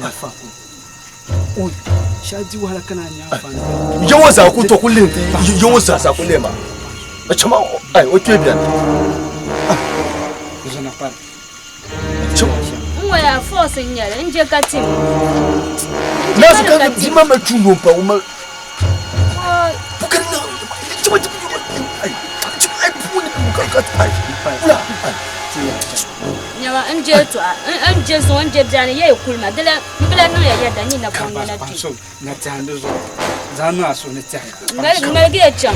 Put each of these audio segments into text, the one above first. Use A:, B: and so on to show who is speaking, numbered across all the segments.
A: yaafa ko. O shɛli di wahala ka naan nya anfaani.
B: Yɛŋɔ zaa ku to ku lihi ti yɛŋɔ zaa zaa ku lihi ma. A chama ai o kpee bɛni.
A: Zona pari.
C: N ŋɔ yaa force n nyɛli n je ka tim.
B: Na su ka di ma ma tundo n pa o ma.
C: Nyama n je tɔɣa n je zuŋɔ n je biɛni yɛ yi kuli ma di la n bi lahi niŋ ya yɛda nyin na pɔŋ nyɛla kpee.
A: Na tɛha di zuɣu zaŋ niŋ a suhu ni tɛha.
C: Ŋmaligi ya chaŋ.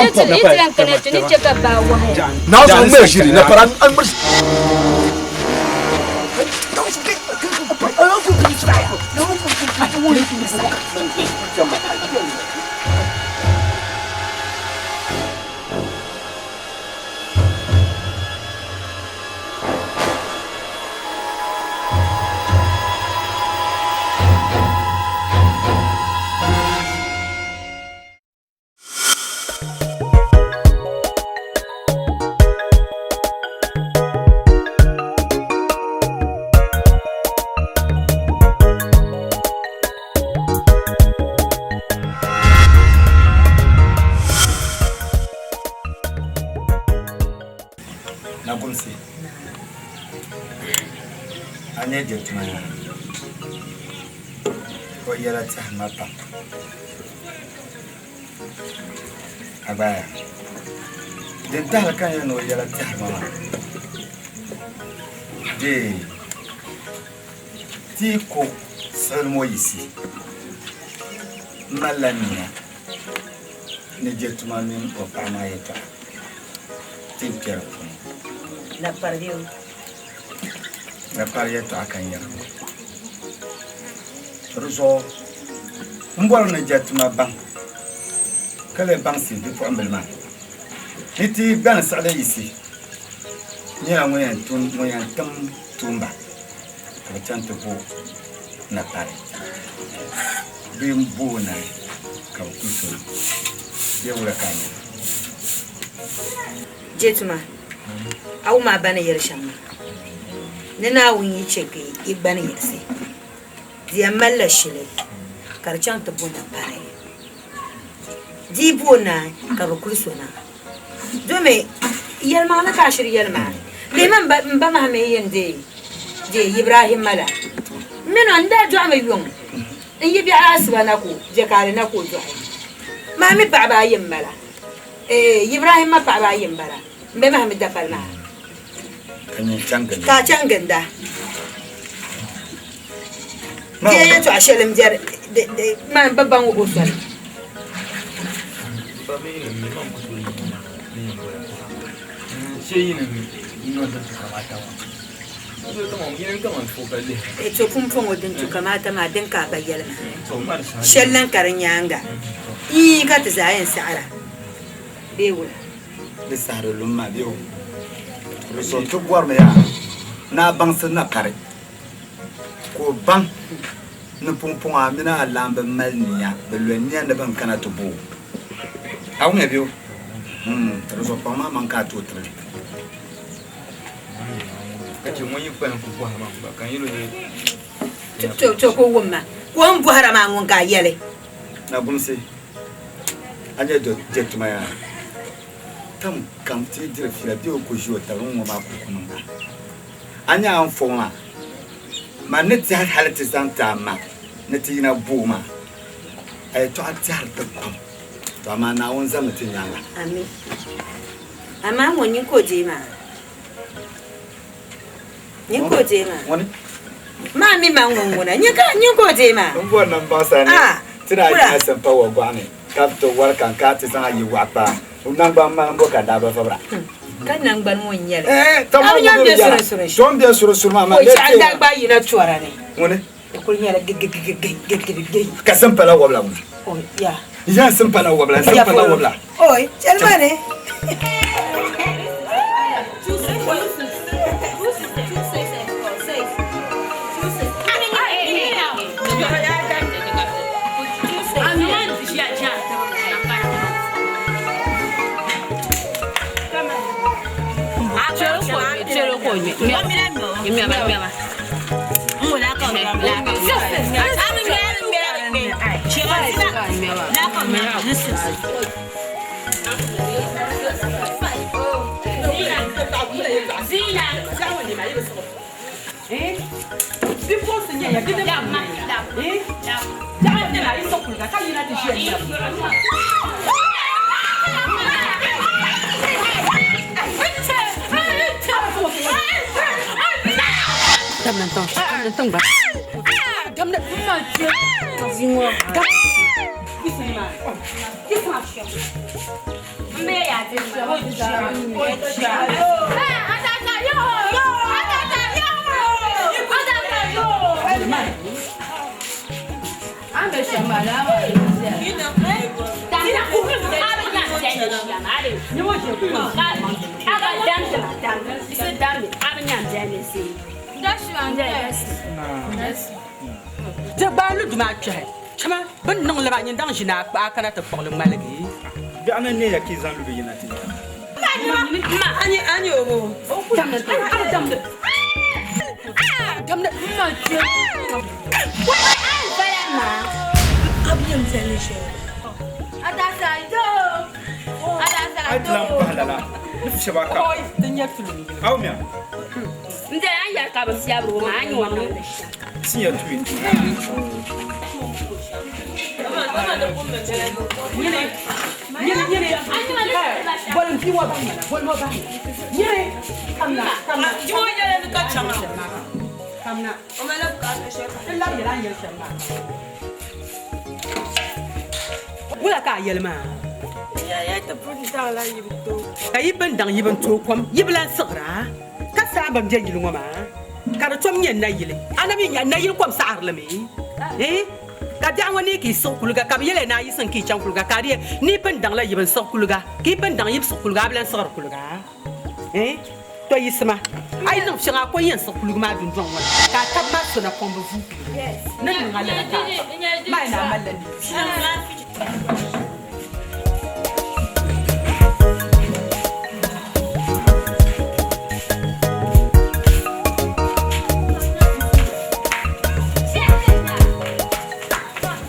C: Yi ti lan kana ti ni chɛ ka baa wahiya.
D: Nagumsi, a nyɛ jɛtuma yaa o yɛla tɛhi ma pam a gba yaa din tahili ka n yɛli ni o yɛla tɛhi ma maa dee ti yi ku siɣili ŋɔ yiɣisi m malila nia ni je tuma mini o paɣa maa yɛtɔɣa ti yi kpe di puuni. Napari yɛtɔɣa ka n yɛri ŋɔ. To di zuɣu m bɔri ni je tuma baŋ ka lee baŋsi bipuɣimbila maa ni ti gbani siɣili yiɣisi nyɛla ŋun yɛn tim tuumba ka bɛ chaŋ ti bo napari bee m-bo o naai ka bɛ kuli so na bee wula ka a nya?
E: Jetuma, a wum a ba ni yɛli shɛm maa? Ni Naawuni yi chɛ ka yi gbani yiɣisi, di yɛn malila shili ka di chaŋ ti bo napari. Di yi bo o naai ka bɛ kuli so na. Domi yɛlimaŋli ka a shiri yɛli maa, lihimi m ba maa mi yɛn deei Ibrahimma la. M min o ni daa dɔɣimi yuŋ n-yi biɛɣu asiba na ka o biɛkaali na ka o dɔɣi maa mi paɣiba ayi m-bala. Eeh Ibrahimma paɣiba ayi m-bala. M ba maa mi dapali maa ka a chaŋ ginda. Di ya yɛtɔɣ shɛli m-biɛri maa m bi baŋ o soli. To pumpɔŋɔ din tu kamaata maa din ka a ba yɛli maa shɛli lan ka di nyaaŋa ii ka ti zaa yɛn saɣira bee wula?
D: Di sahiri lum maa bee o? Di zuɣu ti bɔrimi yaa ni a baŋsi na pari. Ka o baŋ ni pumpɔŋɔ a mini a laamba mali nia, bɛ lo nia ni bɛn kana ti bo o. A wumya bɛ o? Hmm, di zuɣu kpaŋ maa maŋ ka a tooi tibili.
E: To ka o wum ma, ka o ni bɔhira maa ŋun ka a yɛli.
D: Nagumsi, a nya je tuma yaa, tam kam ti yi diri fiila bee o ku ʒi o taba ŋ-ŋɔ maa ku ku niŋda. A nya a ni fo maa, man ni tɛhi hal ti zaŋ ti a ma ni ti yina bo o maa, a yɛtɔɣa tɛhiri ti pam. To amaa Naawuni zaŋmi ti nyaaŋa.
E: Ami. Amaa ŋɔ nyin ka o deei maa? Nyin ka o deei maa?
D: Ŋuni?
E: Maa mi man ŋun ŋuna. Nyin ka nyin ka o deei maa?
D: N bɔri ni m baŋ sa ni
E: Ah,
D: ti daa
E: kura.
D: yina Simpa wa gɔɣu ni ka bɛ ti wari ka n kana ti zaŋ a yi waɣa kpa o naŋgban mali m-bo ka daa bi vibira.
E: Ka naŋgbani ŋɔ n-nyɛ li.
D: Eh, tɔ
E: A
D: maa
E: bi nya
D: ŋun
E: m be
D: be yɛra.
E: surisuri
D: Tɔ m be surisuri maa,
E: O
D: man lee
E: chɛɣu
D: teei
E: daa gbaai yina tɔra ni.
D: Ŋuni?
E: Di kuli nyɛla gigigigigigigigi.
D: Ka simpala wɔbila ŋuna.
E: O ya.
D: Ya simpala wɔbila, simpala wɔbila.
E: Oi, chɛli ma ni.
F: Di gbaai lu duma kpɛhi chama bɛ ni niŋ li maa nyin daŋ ʒini a kana ti kpuɣi li ŋmaligi.
D: Biɛɣu ni neeya ka yi zaŋ lu bɛ yina ti nya. A yi ti lan pahi lala, ni fi shɛba ka a wumya. Ti nya tuyi.
F: Wula ka a yɛli maa? Ka yi pun daŋ yi bi ni tooi kom, yi bi lan siɣira ka saa ban be yili ŋɔ maa, ka di tom nyɛ nayili. A na mi nya nayili kom saɣirili mi? Eeh! Ka biɛɣu ŋɔ neei ka yi siɣi kuliga, ka bɛ yɛli ya ni a yiɣisim ka yi chaŋ kuliga, ka a di yɛli ni yi pun daŋla yi bi ni siɣi kuliga, ka yi pun daŋ yi bi siɣi kuliga, a bi lan siɣiri kuliga? Eeh! To yiɣisima, a yi niŋ shɛŋa a ko yɛn siɣi kuliga maa dundɔŋ ŋɔ ni, ka a taba maa so napɔŋ bi vuui kuliga ni niŋ a lala ka a maa yi ni a malila nini.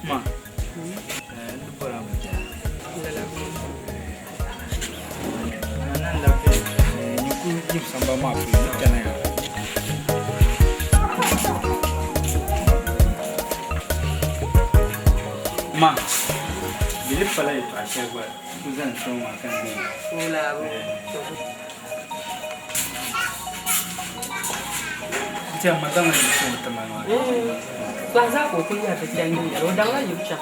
D: Ma, n di bɔra mi Nan labi ni ku yim sambani maa polo ni chana ya. Ma, di li pala yɛtɔɣa shɛli gba ku zani kpɛŋ maa ka n N ma zaŋla yibu chaŋ ti ma maa.
F: Tɔha zaa ka o kuli yɛri di chandi yɛli o daŋla yibu chaŋ.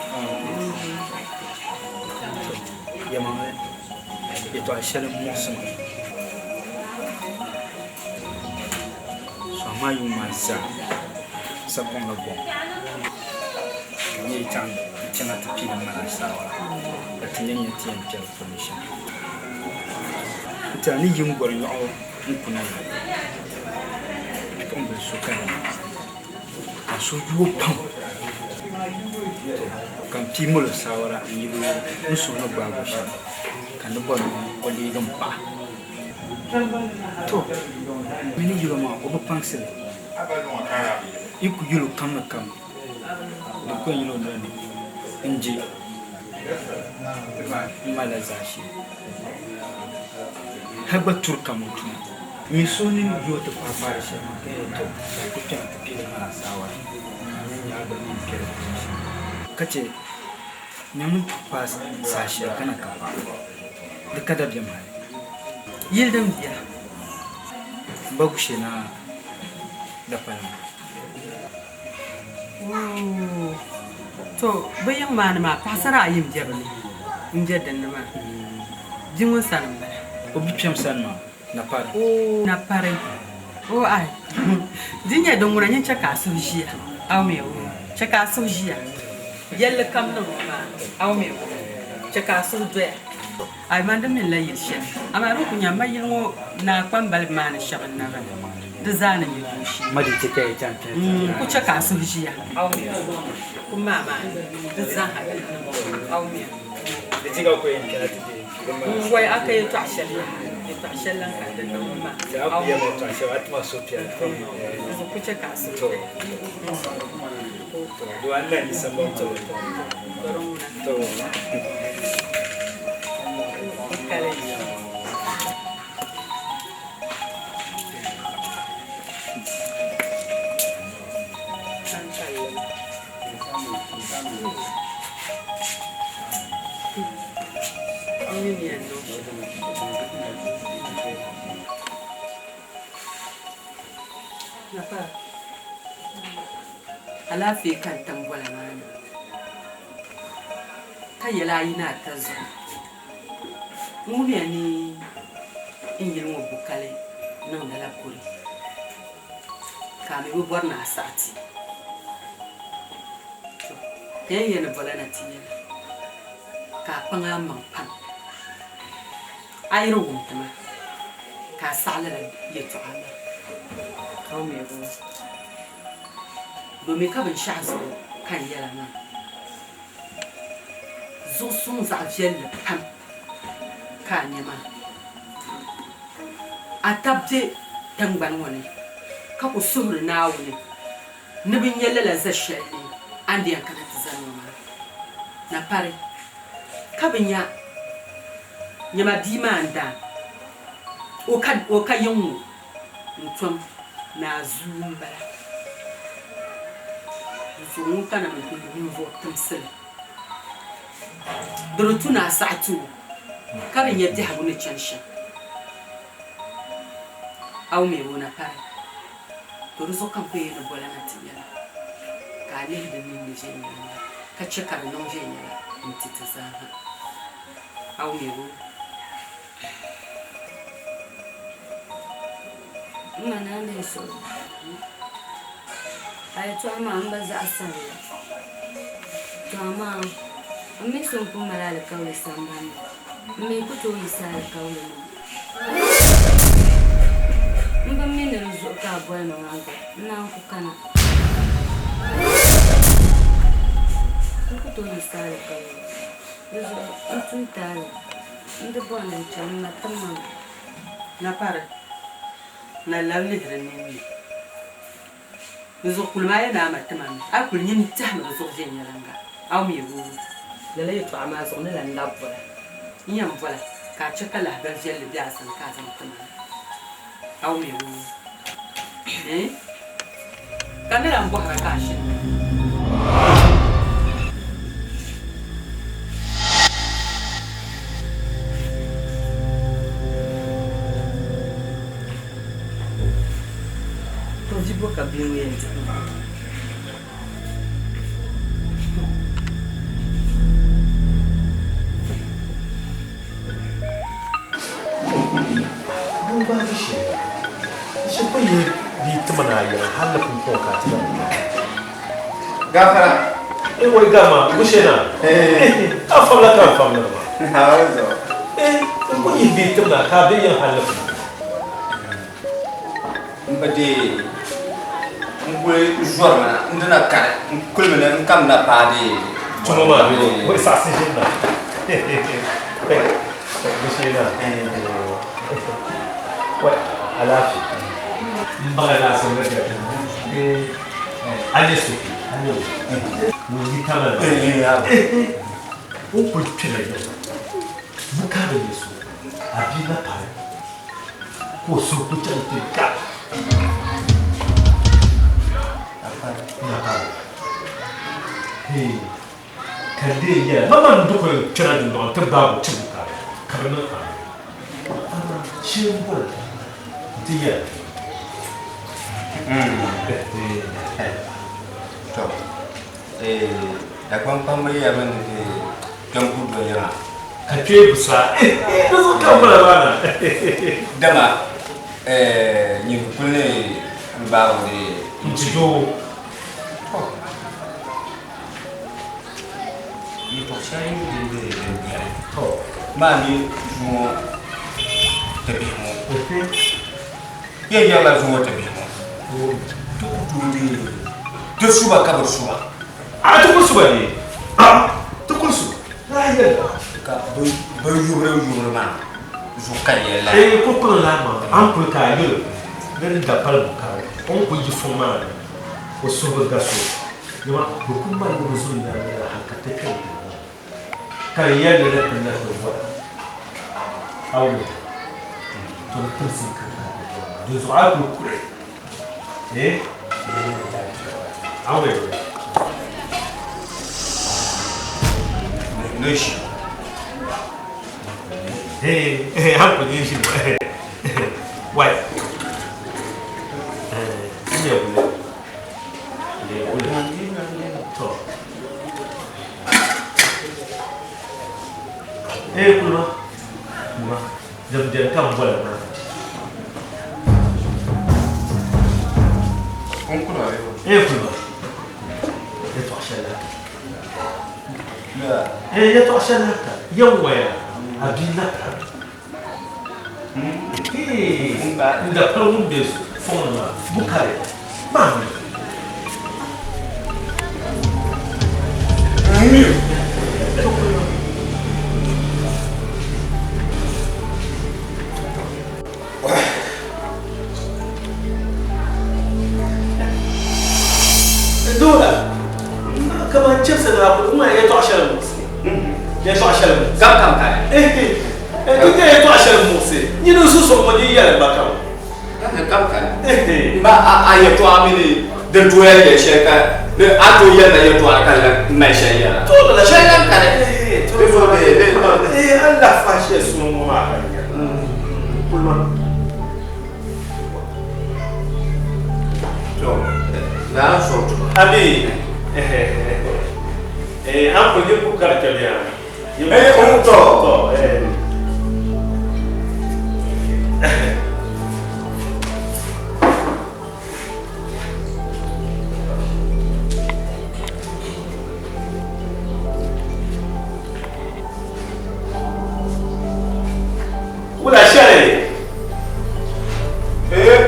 D: Yɛlimaŋli, yɛtɔɣa shɛli m-muɣisi ma. Sɔŋ maa yuŋ maa zaa sakuŋ la gɔŋ ka n yi chaŋ n-chana ti piini mali asaawara ka ti nya nya ti yɛn kpɛri puuni shɛm. N tɛha ni yi n-gɔri yɔɣu n-kuna ya bipuɣimbila so ka ni ka n suhu yuui pam ka m pii mali o saawara n-yɛl o n suhu ni gbaagi o shɛm ka n di bɔri ni o leegi m paɣa. To, mi ni yɛl o maa o bi kpaŋsi li. Yi ku yɛl o kam ni kam, di ku yɛn yɛl o noli ni n-je m malila zaashee. Hal gba turi kam o tuma. Mi so ni yi o ti paai paari shɛli maa ka yɛli, To, ka n ku kpɛna ti piigi mal a saawara, ka n yɛn nya a gba ni yɛn kpɛri puuni shɛm. Ka chɛ nyami paai saha shɛli ka na ka paɣa, di ka dabiɛm hali.
F: Yili din biɛla.
D: M ba Gushe Naa dapala maa.
F: Ooh, to bɛ yiŋ maa ni maa paɣisara ayi m-be bɛ ni m-be din ni maa. Bia ŋun sani m-bala.
D: O bikpɛm sani maa, Napari.
F: Ooh, Napari. Ooh, ai, di nyɛ din ŋuna nyin chɛ ka a suhu ʒiya. Aumia, ooh, chɛ ka a suhu ʒiya. Yɛlli kam niŋ o maa. Aumia, ooh, chɛ ka a suhu doya. Ai, man di mi n-lahi yili shɛli, amaa di ku nya ma yili ŋɔ naa kpambaliba maa ni shɛba n-na bala, di zaa ni nyɛ dooshee. N ku chɛ ka a suhu ʒiya. N wai a ka yɛtɔɣ shɛli yaha. Yɛltɔɣa shɛli lan ka di niŋ ma.
G: A ku yɛli yɛltɔɣa shɛli a ti ma suhupiɛlli pam.
F: Di zuɣu ku chɛ ka a suhu
G: To.
F: piɛli.
G: To, doo a ni lahi yi sambani polo. To.
F: Kali. Alaafee ka n tam gola maa ni ka yɛli a yi ni ata zuɣu n wumiya ni n yili ŋɔ bu kali niŋdila kore ka a mi bi bɔri ni a saɣi ti. To, ka yɛn yɛli ni bola na ti yɛla ka a kpaŋ a maŋ pam. A yi di wum ti ma ka a saɣi lala yɛtɔɣa maa, ka o mi bi wum. Domi ka binshɛɣu zuɣu ka n yɛla maa. Zuɣusuŋ zaɣ viɛlli pam ka a nya maa. A tab be tiŋgbani ŋɔ ni ka ku suhiri Naawuni ni bɛ nya lala za shɛli ni a ni yɛn kana ti zani ŋɔ maa na pari, ka bɛ nya nyama bia maa n-daan o ka yiŋ ŋɔ n-tom ni a zuu m-bala. Di zuɣu ŋun kana mi n-ti ninvuɣ timsili. Di di tu ni a saɣi ti o ka di nya biɛhigu ni chani shɛm. A wum ya o na pari, to di zuɣu ka n ku yɛn ni bola na ti yɛla, ka a lihi di ninni viɛnyɛliŋga ka chɛ ka di niŋ viɛnyɛla n-ti ti zaa ha. A wum ya o?
C: M ma naa ni suhu, a yɛtɔɣa maa m ba zaɣisiri li. To amaa m mi so m-pun mali alikauli sambani ni, m mi ku tooi yiɣisi alikauli maa. M bi mi ni di zuɣu ka a boli ma maa gba, n naan ku kana. N ku tooi yiɣisi alikauli. Di zuɣu n tum taali, n di bɔri ni n chaŋ, m ma tim ma mi.
F: Napari, na labi lihiri ninni. Di zuɣu kuli maa yɛn a ma tima mi, a kuli nyin tɛhimi di zuɣu viɛnyɛliŋga, a mi o. Lala yɛtɔɣa maa zuɣu ni lan labi bola, n yɛn bola ka a chɛ ka lahibali viɛlli be a sani ka a zaŋ ti ma na, a mi o. Eeh! Ka ni lan bɔhira ka a shini mi. To vi bo ka bia ŋɔ yɛn dihi maa?
H: Din gbaagi shɛli, di shɛli pa yi di ti ma ni a yɛli hal ni pumpɔŋɔ ka a ti lahi kpɛra.
D: Gafara.
H: Eh, wai gama, gushe na. A fabila ka n fabili ma. Eh, n ku yihi bia tim na ka a be yiŋ hal ni pumpɔŋɔ.
D: M bi deei n kuli zɔrimi na n dina kani n kulimi ni n kamina paai deei
H: Tuma maa bee o saɣisi ʒini na. Gushe na. Wai alaafee. M baŋya ni a sɔŋ ni a nyɛ sufi a nyɛ o ŋun yi tamali maa. O kuli kpɛla yiŋa bukaata nyɛ so a bia na pari. Ka o suhu kuli chaŋ ti ga. Hee, ka n dee yɛla, ma man n-di kuli kpɛra dundɔŋ ni ti gbaag o chibu ka ka bi niŋ amali. Amaa shee m-boli nti yɛli.
D: To, Dagbaŋ kpamba yɛlimi ni di kpɛm ku do yiŋa.
H: Ka kpee bi sa, di zuɣu ka m bala maa na.
D: Dama nyin kuli ni n gbaag o di
H: N-ti doo.
D: To, yɛtɔɣ shɛli din be din beni.
H: To.
D: Maa mi zuŋɔ tabihi ŋɔ. Yɛn yɛrila zuŋɔ tabihi ŋɔ. Ti ku tooi deei ti su ba ka bi su ba.
H: A ti ku su ba ni? A ti ku su. Laa yɛli ba.
D: Ka bɛ yubiri yubiri maa
I: Zuɣu ka di yɛli la.
H: Ee, ko kpaŋ laa maa, a ni kuli ka a yuli ni di dapali bukari, o ni kuli yi fɔŋ maa ni, o suhu bi gasi o. Dama bɛ kuli mali bɛ zuɣu nyaaŋa la hal ka ti kpɛm tiŋ maa ni. Ka di yɛli ni ti na ti bɔra a wum to di timsim ka ka ti bɔra maa. Dinzuɣu a yi kuli kuhi, ee, a wum
I: Ni ʒi.
H: Eh, an kuli ʒi wai. Eh, ne wule. Ne wule. To. Eh, kulma. Kulma. Dem dem kam bola ma. Eh, kulma. Yɛtɔɣ shɛli la. Eh, yɛtɔɣ shɛli la ka yɛn waya a bia na pari. Eh, n da pari ŋun be fɔŋ ni maa, Bukari, maa mi. Doola, kaman chɛbisi ni a kuli ŋmani yɛtɔɣ shɛli muɣisi. Yɛtɔɣ shɛli muɣisi.
I: Kam kam kali.
H: Ti nyɛ yɛtɔɣ shɛli muɣisi. Nyini n-susuɣu ŋɔ nyin yɛli ba kam.
I: Kam kali. M ba a yɛtɔɣa mini din tooi yɛli yɛli shɛli ka a tooi yɛli ma yɛtɔɣa ka lan mali shɛli yɛla. Shɛli lan kani. Di zuɣu di.
H: A lahi fahi shɛli suŋ ŋɔ maa ka nya. Kulima. Ami. Eh, an ko ni ku kar kɛlɛ yan.
I: Eh, o tɔ.
H: Tɔ, eh. Wula shɛli.
I: Eh.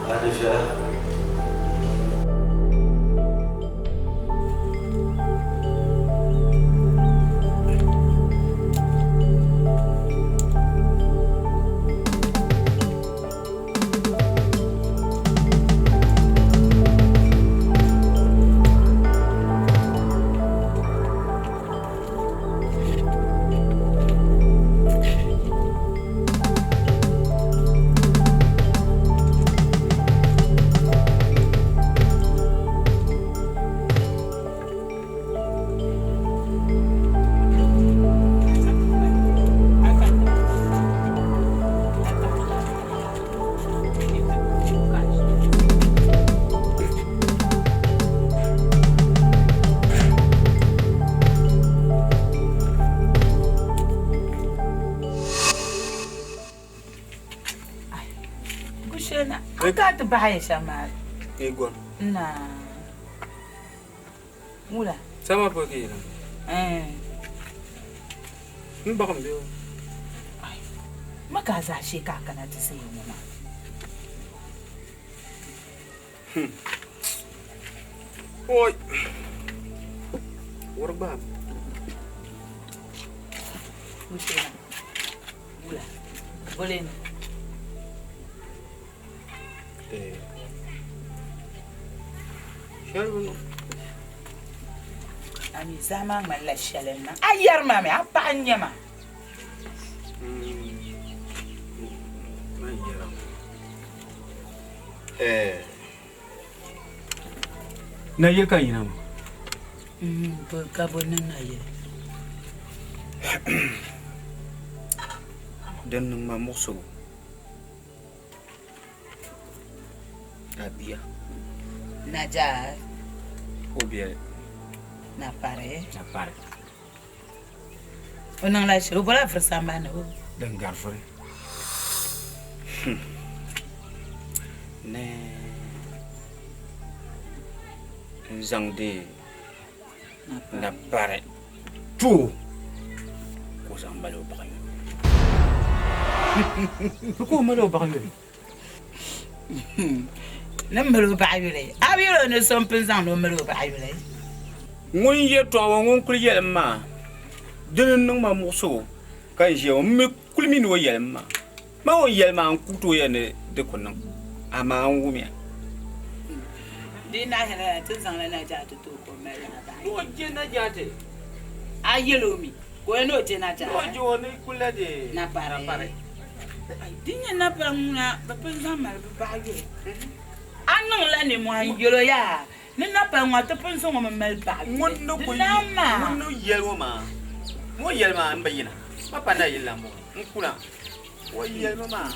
H: A di viɛla.
E: Gushena, an ka ti bahi shɛm maa.
G: Egon.
E: Na. Wula.
G: Sama po ki yina.
E: Eh.
G: N baɣim bɛ o.
E: Ai. Ma ka a zaa shee ka a kana ti sayi ŋɔ maa.
G: Oi. Wari gbaai.
E: Gushena. Wula. Boleni.
G: Eh. Shɛli bi niŋ.
E: A mi zaa maa ŋmanila shɛli n-niŋ. A yɛri ma mi, a paɣa n-nyɛ ma.
G: Man yɛra. Eh. Nayili ka yina maa.
E: Ka bo niŋ nayili.
G: Din niŋ ma muɣisigu. A bia.
E: Najaa.
G: O biɛli.
E: Na pari.
G: Na pari.
E: O niŋla shɛli, o bola vuri sambani o.
G: Din gari vuri. Ni n zaŋdi na pari tuo ka o zaŋ mali o baɣa yoli. Ka o mali o baɣa yoli.
J: Ni mali o baɣa yuli. A bi yɛl o ni so m-pun zaŋ ni o mali o baɣa yuli.
I: Ŋun yɛtɔɣa ŋɔ ŋun kuli yɛlim maa, dini n-niŋ ma muɣisigu ka n ʒiya ŋɔ, m mi kuli mi ni o yɛlim maa. Ma o ni yɛli maa n ku tooi yɛli ni di ku niŋ, amaa n wumya.
J: Di yi nahi lala, ti zaŋla Najaati ti o ka o mali a baɣa
I: Ni o je Najaati.
J: A yɛl o mi ka o yɛli ni o je Najaati.
I: Ni o je o ni kuli la di
J: Napari. Di nyɛ napari ŋuna bɛ pun zaŋ mali bɛ baɣa yuli. A niŋla nimmohi n-yɛl o yaa ni napari ŋɔ ti pun zaŋ o mi mali baɣa yuli. Di naan maa.
I: Ŋun ni yɛli o maa, ŋun yɛli maa m-bi yina. Ma pa nayili la m-bɔŋɔ, n kuna. O yɛli ma maa,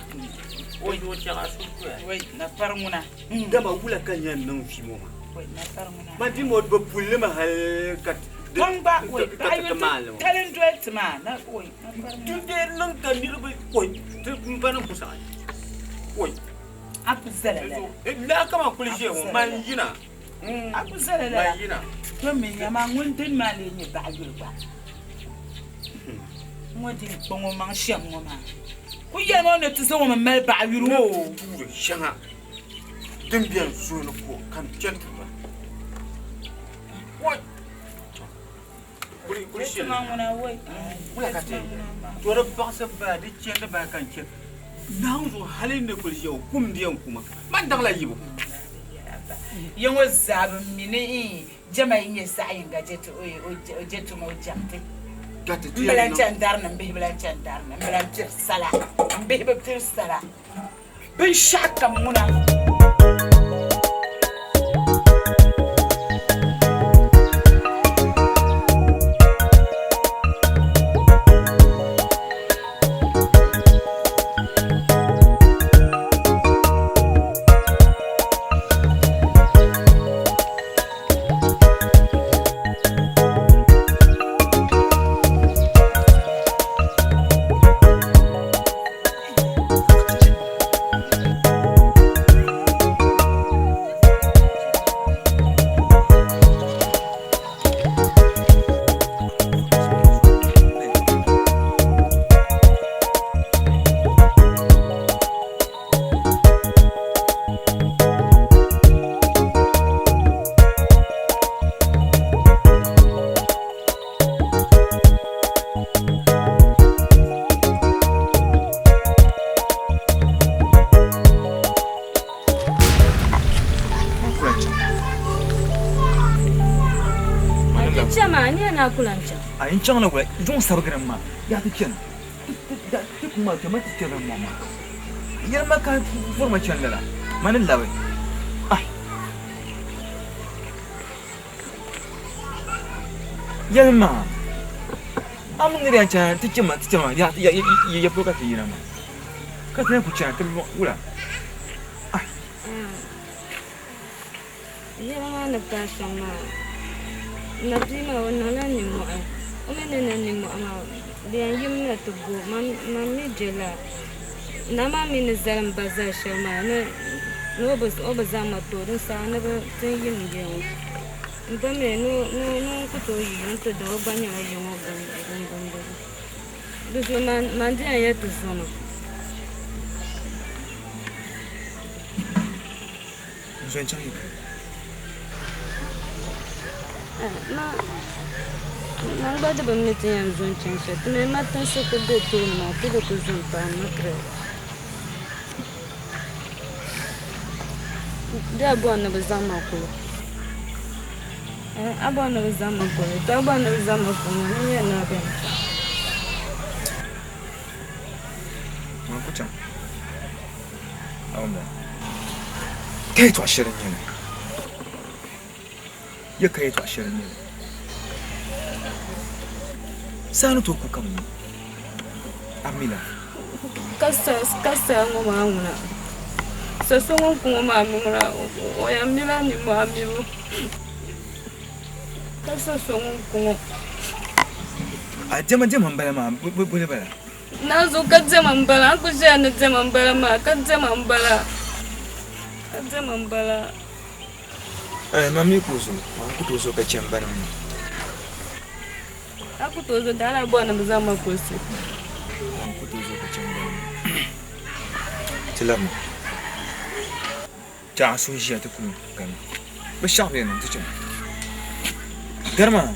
I: o yi o chaŋ a suhu doya.
J: Wai, napari ŋuna.
I: Dama wula ka n yɛn niŋ vi ŋɔ maa?
J: Wai, napari ŋuna.
I: Man di mo bɛ puli li mi hali ka
J: di gba, wai, baɣa yuli ti tali n-doli ti maa. Na, wai, napari ŋuna.
I: Di dee niŋ ka niriba, wai, ti m ba ni ku saɣi. Wai.
J: A ku zala lala.
I: Laa kaman kuli ʒiya ŋɔ, man yina.
J: A ku zala lala.
I: Man yina.
J: To mi nya maa ŋun dini maa lee nyɛ baɣa yuli gba. Ŋɔ din kpaŋ o maŋ shɛm ŋɔ maa ku yɛli ma ni ti zaŋ o mi mali baɣa yuli o.
I: Tuuri shɛŋa din beni zoli ni ko ka n chani tuura. Wai! Kuli shɛli wula ka ti to di baɣisi bala di chandi bala ka n chani Naawuni zuɣu hali n ni kuli ʒiya ŋɔ kum di yɛn kuma man daŋla yibu.
J: Ya ŋɔ zaa bi mi ni Jɛma yi nyɛ zaɣ yinga je ti o je tuma o jɛm ti. M bi lan chani dari ni m bihi bi lan chani dari ni m bi lan piri sala m bihi bi piri sala binshɛɣu kam ŋuna.
G: N chaŋ na wula zuŋ sabigiri maa yaa ti chana ti kuma kpɛma ti chana ŋɔ maa yɛli ma ka vɔri ma chani lala ma ni labi ah yɛli ma a mi ni di yɛn chana ti chama ti chama ya ya ya polo ka ti yina maa ka ti na ku chana ti wula ah
C: Yɛla maa ni paai shɛm maa, nabia maa o niŋla nimmɔhi. O mi ni niŋ nimmɔhi maa, di yɛn yimi na ti go mam mi je laa. Naa maa mi ni zali m ba zal shɛli maa ni o bi zaŋ ma ti o, din saha ni bɛ ti n yim ya ŋɔ. M ba mi ni o ku tooi yi yuŋ ti da o gba nyɛla ya ŋɔ gungumdigu. Di zuɣu man di yɛn yɛli ti zoma.
G: N zo n-chaŋ yi polo.
C: Man gba di bi mi ti yɛn zo n-chaŋ shɛli. Ti mi ma tinsi kuli be tooni maa ti di ku zo m-paai m ma tiri. Di a bɔri ni bɛ zaŋ ma kuli. A bɔri ni bɛ zaŋ ma kuli. To a bɔri ni bɛ zaŋ ma kuli maa, ni yɛn ni a beni chaŋ.
G: Man ku chaŋ. Ka yɛtɔɣ shɛli n-nyɛ li? Ya ka yɛtɔɣ shɛli n-nyɛ li? Saa ni tooi ku ka mi a mi la?
C: Ka saya ŋɔ maa ŋuna, sa so ŋun ku ŋɔ maa mi ŋuna, o yɛn mila nimmohi mibu. Ka sa so ŋun ku ŋɔ.
G: A diɛma diɛma m-bala maa, boli bala?
C: Naanzu ka diɛma m-bala, a ku ʒiya ni diɛma m-bala maa, ka diɛma m-bala, ka diɛma m-bala.
G: Ɛɛh, man mi ku zo, man ku tooi zo ka chɛ m banim maa.
C: A ku tooi zo, daa lahi bɔri ni bɛ zaŋ ma kulisi.
G: Man ku tooi zo ka chɛ m banim maa. Ti labimi. Chɛ a suhu ʒiya ti kuli gami. Binshɛɣu bɛ niŋ ti chɛ ma. Gari maa.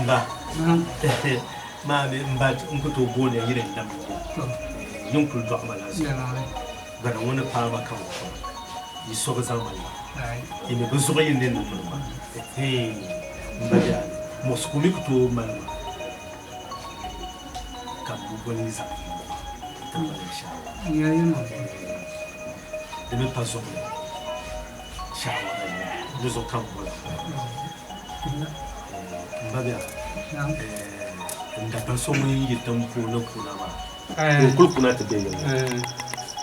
H: Mba maa mi mba n ku tooi booni ya yili n dam yin kuli dɔɣi ma la zuɣu gbana ŋɔ ni paai ma ka n kɔŋ yi so bi zaŋ ma la yi mi bi zuɣu yi ni niŋ ma m ba biɛni muɣisigu mi ku tooi mali ma ka m bi boli yi zaɣ yini ti mali shaawara di mi pa zuɣu ni shaawara ni zuɣu ka m bola m ba biɛni n dapali so ŋun yi tiŋ puuni kuna maa ŋun kuli kuna ti be yiŋa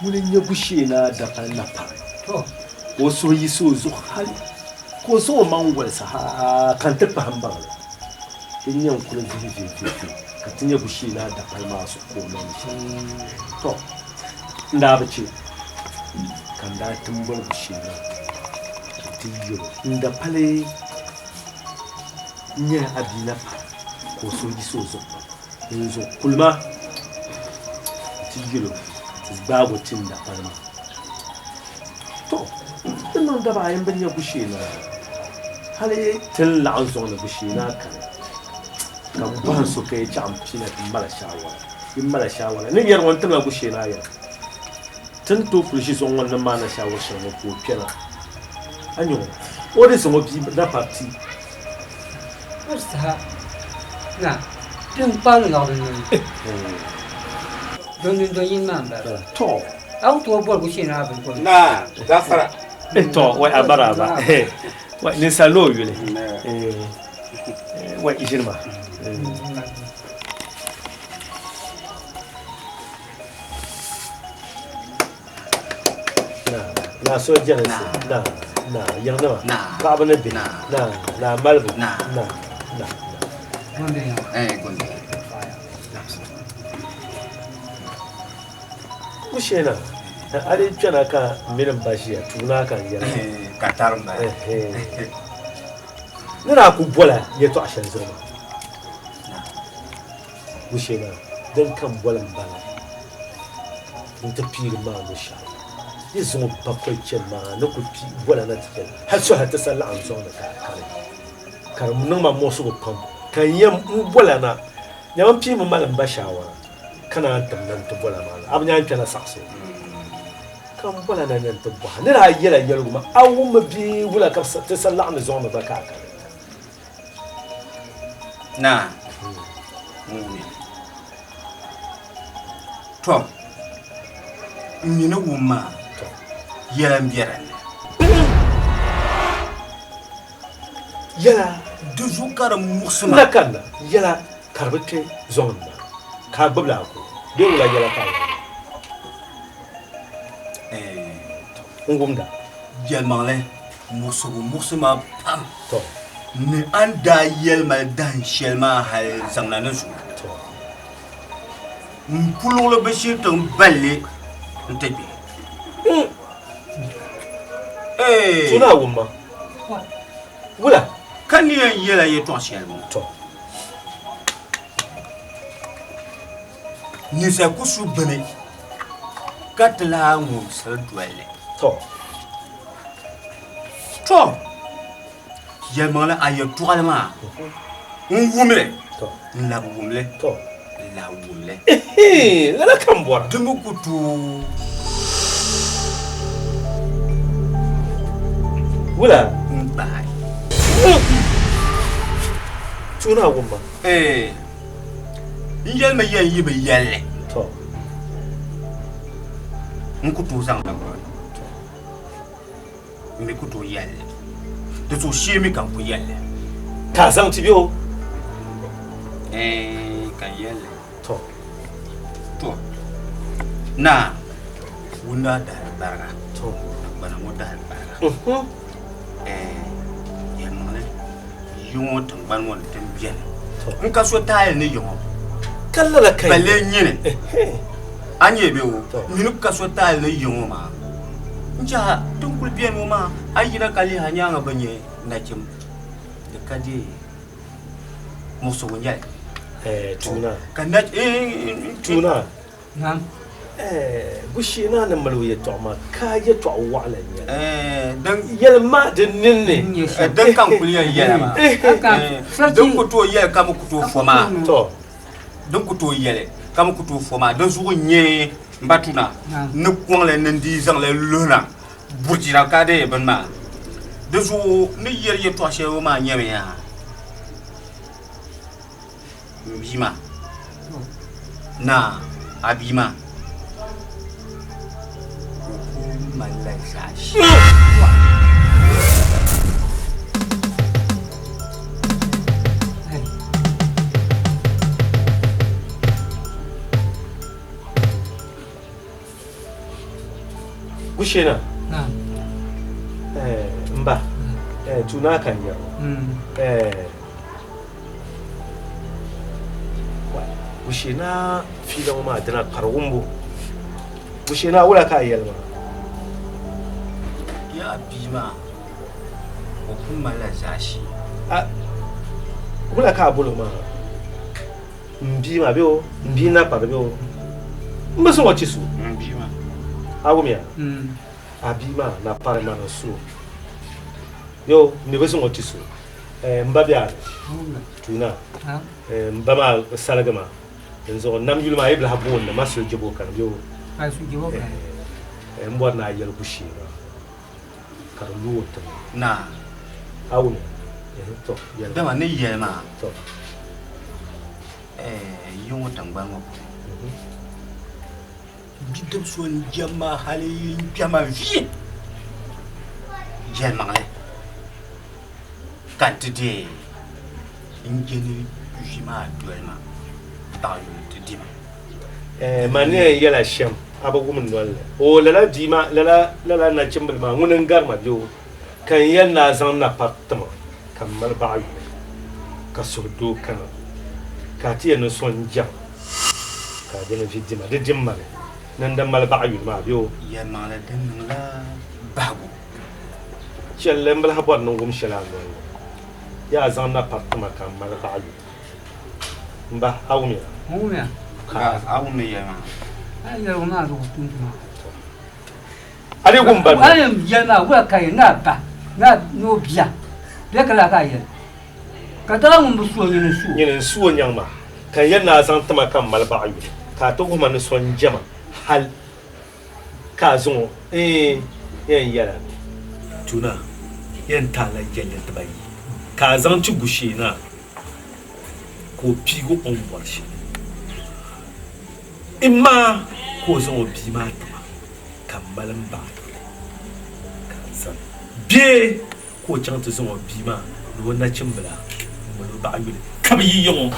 H: ŋuni n-nyɛ Gushee-Naa dapali napari ka o suhu yiɣisi o zuɣu hali ka o zaŋ o maŋ wolisi ha ka n ti kpahi m-baŋ li. Din nyɛ n kuli vihi vihivihi ka ti nya Gushee-Naa dapali maa zuɣu ka o niŋ li shɛm. Tɔ! N daa bi chɛ ka n daa ti m-boli Gushee-Naa ka ti yɛl o, N dapali n-nyɛ a bia napari ka o suhu yiɣisi o zuɣu pam. Dinzuɣu kuli ma nti yɛl o ti gbaag o ti n dapali maa. Tɔ! Di niŋ daba ayi m-bi nya Gushee-Naa hali ti ni laɣim zuŋ ni Gushee-Naa kani ka m bɔhim so ka yi chaɣ m pina ti mali shaawara. Yi mali shaawara ni yɛri ŋɔ n-timla Gushee-Naa yɛla. Ti ni tooi kuli ʒi zuŋ ŋɔ ni maana shaawar shɛli ŋɔ ka o kpɛna. A nya ŋɔ, o di zaŋ o bia napari ti.
K: Di saha na din kpaari lɔɣiri noli don dundɔn yini maa m-bala.
H: Tɔ!
K: A ku tooi bɔri Gushee-Naa bini kɔŋ.
I: Naa, gafara.
H: Tɔ! Wai a baraaba. Wai ninsal ni o yuli. Wai ʒini ma. Naa so jɛlinsi naa naa yiŋnima paɣaba ni bihi naa naa malibu naa naa Gushee-Naa a di kpɛna ka m mini m ba ʒiya tuuni a ka n yɛli
I: ka tarim ba
H: ni daa ku bola yɛltɔɣa shɛli zuɣu maa Gushee-Naa din ka m boli m ba la nti piiri maa luɣ shɛli yi zaŋ o bakɔi chani maa ni kuli pii bola na ti chani hal suhal ti sa laɣim zaŋ ni ka a kani ka di niŋ ma muɣisigu pam ka n yɛn m bola na nyama m piimi mali m ba shaawara ka naan tim na nti bola maa na a bi nya n kpɛna saɣisi ka m bola na ni n ti bɔha ni daa yɛla yɛligu maa a wummi bee wula ka ti sa laɣim zaŋ mi gba ka a kani.
I: Naa ŋun Tɔ! N mi ni wum maa yɛla m-be din ni.
H: Yɛla
I: di zuɣu ka di muɣisi ma.
H: Na kanna yɛla ka di bi kpe zɔŋ ni na ka a gbibila a ko bee wula yɛla ka a yɛli ma? N wumda.
I: Yɛlimaŋli muɣisigu muɣisi ma pam.
H: Tɔ!
I: Ni a ni daa yɛli ma dahin shɛli maa hal zaŋna ni zuɣu.
H: Tɔ!
I: M puluɣili bi shiri ti n balli nti gbi. Ee!
H: Tuna a wum ma. Wula?
I: Ka ni yɛn yɛla yɛtɔɣ shɛli ŋɔ.
H: Tɔ!
I: Ninsal ku su bini ka ti lahi ŋubisiri dolli.
H: Tɔ!
I: Tɔ! Yɛlimaŋli a yɛtɔɣili maa n wum li, n labi wum li, n lahi wum li.
H: Lala ka n bɔra.
I: Di mi ku tooi.
H: Wula?
I: N gbaai.
H: Tuuni a wum ma.
I: N yɛlimi yɛn yi bi yɛlli.
H: Tɔ.
I: N ku tooi zaŋ li. N mi ku tooi yɛli li. Di zuɣu shee mi ka n ku yɛli li.
H: Ka a zaŋ ti bɛ o?
I: Ɛɛn, ka. Ka n yɛli li.
H: To.
I: To. Naa, wundaa dahali bariga.
H: To.
I: Gbana ŋɔ dahali bariga. Yɛlimaŋli yi ŋɔ tiŋgbani ŋɔ ni din beni. N ka so taali ni yi ŋɔ.
H: Ka lala ka
I: Balle nyini. A nyɛ bɛ o. Nyini ka so taali ni yi ŋɔ maa. N jaha din kuli beni ŋɔ maa a yina ka lihi a nyaaŋa bi nyɛ nachim di ka deei muɣisigu nyɛli.
H: Tuuna.
I: Ka na
H: Tuuna.
K: Naam.
H: Gushee naa ni mali o yɛtɔɣa maa ka yɛtɔɣa waɣila n-nyɛ li.
I: Din
H: Yɛli ma di ninni.
I: Din ka n kuli yɛn yɛla maa. Din ku tooi yɛli ka mi ku tooi fo maa.
H: To.
I: Din ku tooi yɛli ka mi ku tooi fo maa. Di zuɣu n-nyɛ m ba Tuna ni kɔŋ li ni n dii zaŋ li luhina burjina ka deei bini maa. Di zuɣu ni yɛli yɛtɔɣ shɛli ŋɔ maa nyɛmi yaa m bia maa naa a bia maa o ku malila zaashee.
H: Gushena.
K: Naam.
H: M ba Tuuna ka n yɛri ŋɔ. Gushena fiila ŋɔ maa dina kpari wumbu. Gushena wula ka a yɛli maa?
I: Yaa bia maa o ku malila zaashee.
H: Wula ka a boli o maa? M bia maa bee o m bia na kpari bee o m bi zaŋ o ti so.
I: M bia maa.
H: A wumya? A bia maa na kpari ma ni so. Yo m mi bi zaŋ o ti so. M ba be a ni Tuuna. M ba maa saligi ma dinzuɣu nam yuli maa yi bi lahi booni ma suli jebo kani bee o. M bɔri ni a yɛli gushee maa ka di lu o tiŋa.
I: Naa.
H: A wumya? To, yɛli.
I: Dama ni yɛli maa.
H: To.
I: Yi ŋɔ tiŋgbani ŋɔ puuni. Bidib so n-jɛm ma hali n-kpɛ ma vi yɛlimaŋli ka n ti deei n je ni vi maa doli ma baɣa yuli ti di ma.
H: Man ni yɛn yɛla shɛm a bi wum n noli ni. O lala bia maa, lala lala nachimbila maa ŋuni n-gari ma bɛ o ka n yɛn ni a zaŋ napari ti ma ka m mali baɣa yuli ka suhudoo kana ka a ti yɛn ni so n-jɛm ka a dini vi di ma. Di dim ma ni ni n di mali baɣa yuli maa bɛ o.
I: Yɛlimaŋli din niŋla bahigu.
H: Chɛli m bi lahi bɔri ni n wum shɛli a noli ni. Yaa zaŋ napari ti ma ka m mali baɣa yuli. M ba, a wumya?
K: N wumya.
I: Ka a wum ni yɛli maa?
K: A yɛligu maa zuɣu tum tuma.
H: A dii wum ba
K: A yɛn yɛli maa wula ka yɛli ni a ba ni a ni o bia bɛ ka laa ka a yɛli ka dala ŋun bi su o nyini n-su o.
H: Nyini n-su o nyaŋ maa ka n yɛli ni a zaŋ ti ma ka m mali baɣa yuli ka a ti wuhi ma ni so n-jɛma hal ka a zaŋ o eei yɛn yɛla ni. Tuna yɛn taala yɛlli dibayi ka a zaŋ ti Gushee naa ka o piigi o ni bɔri shɛli. Imaa ka o zaŋ o bia maa ti ma ka m mali m baɣa yuli ka n zani bee ka o chaŋ ti zaŋ o bia maa ni o nachimbila m-mali o baɣa yuli ka bɛ yi yiŋ o.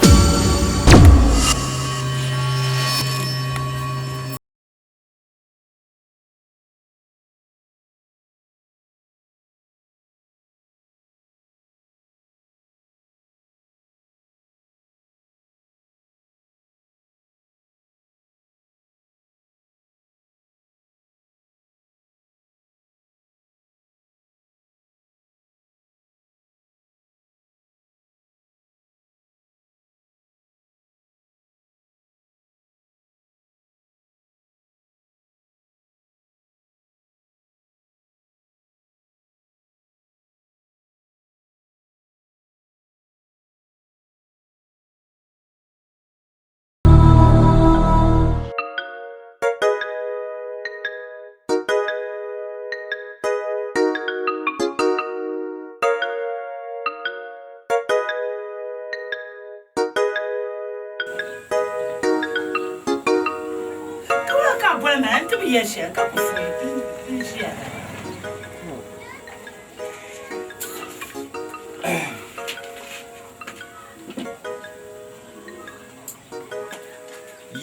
J: Ka wula ka a boli ma n ti bi yɛli shɛli ka ku fuyi n ʒiya la.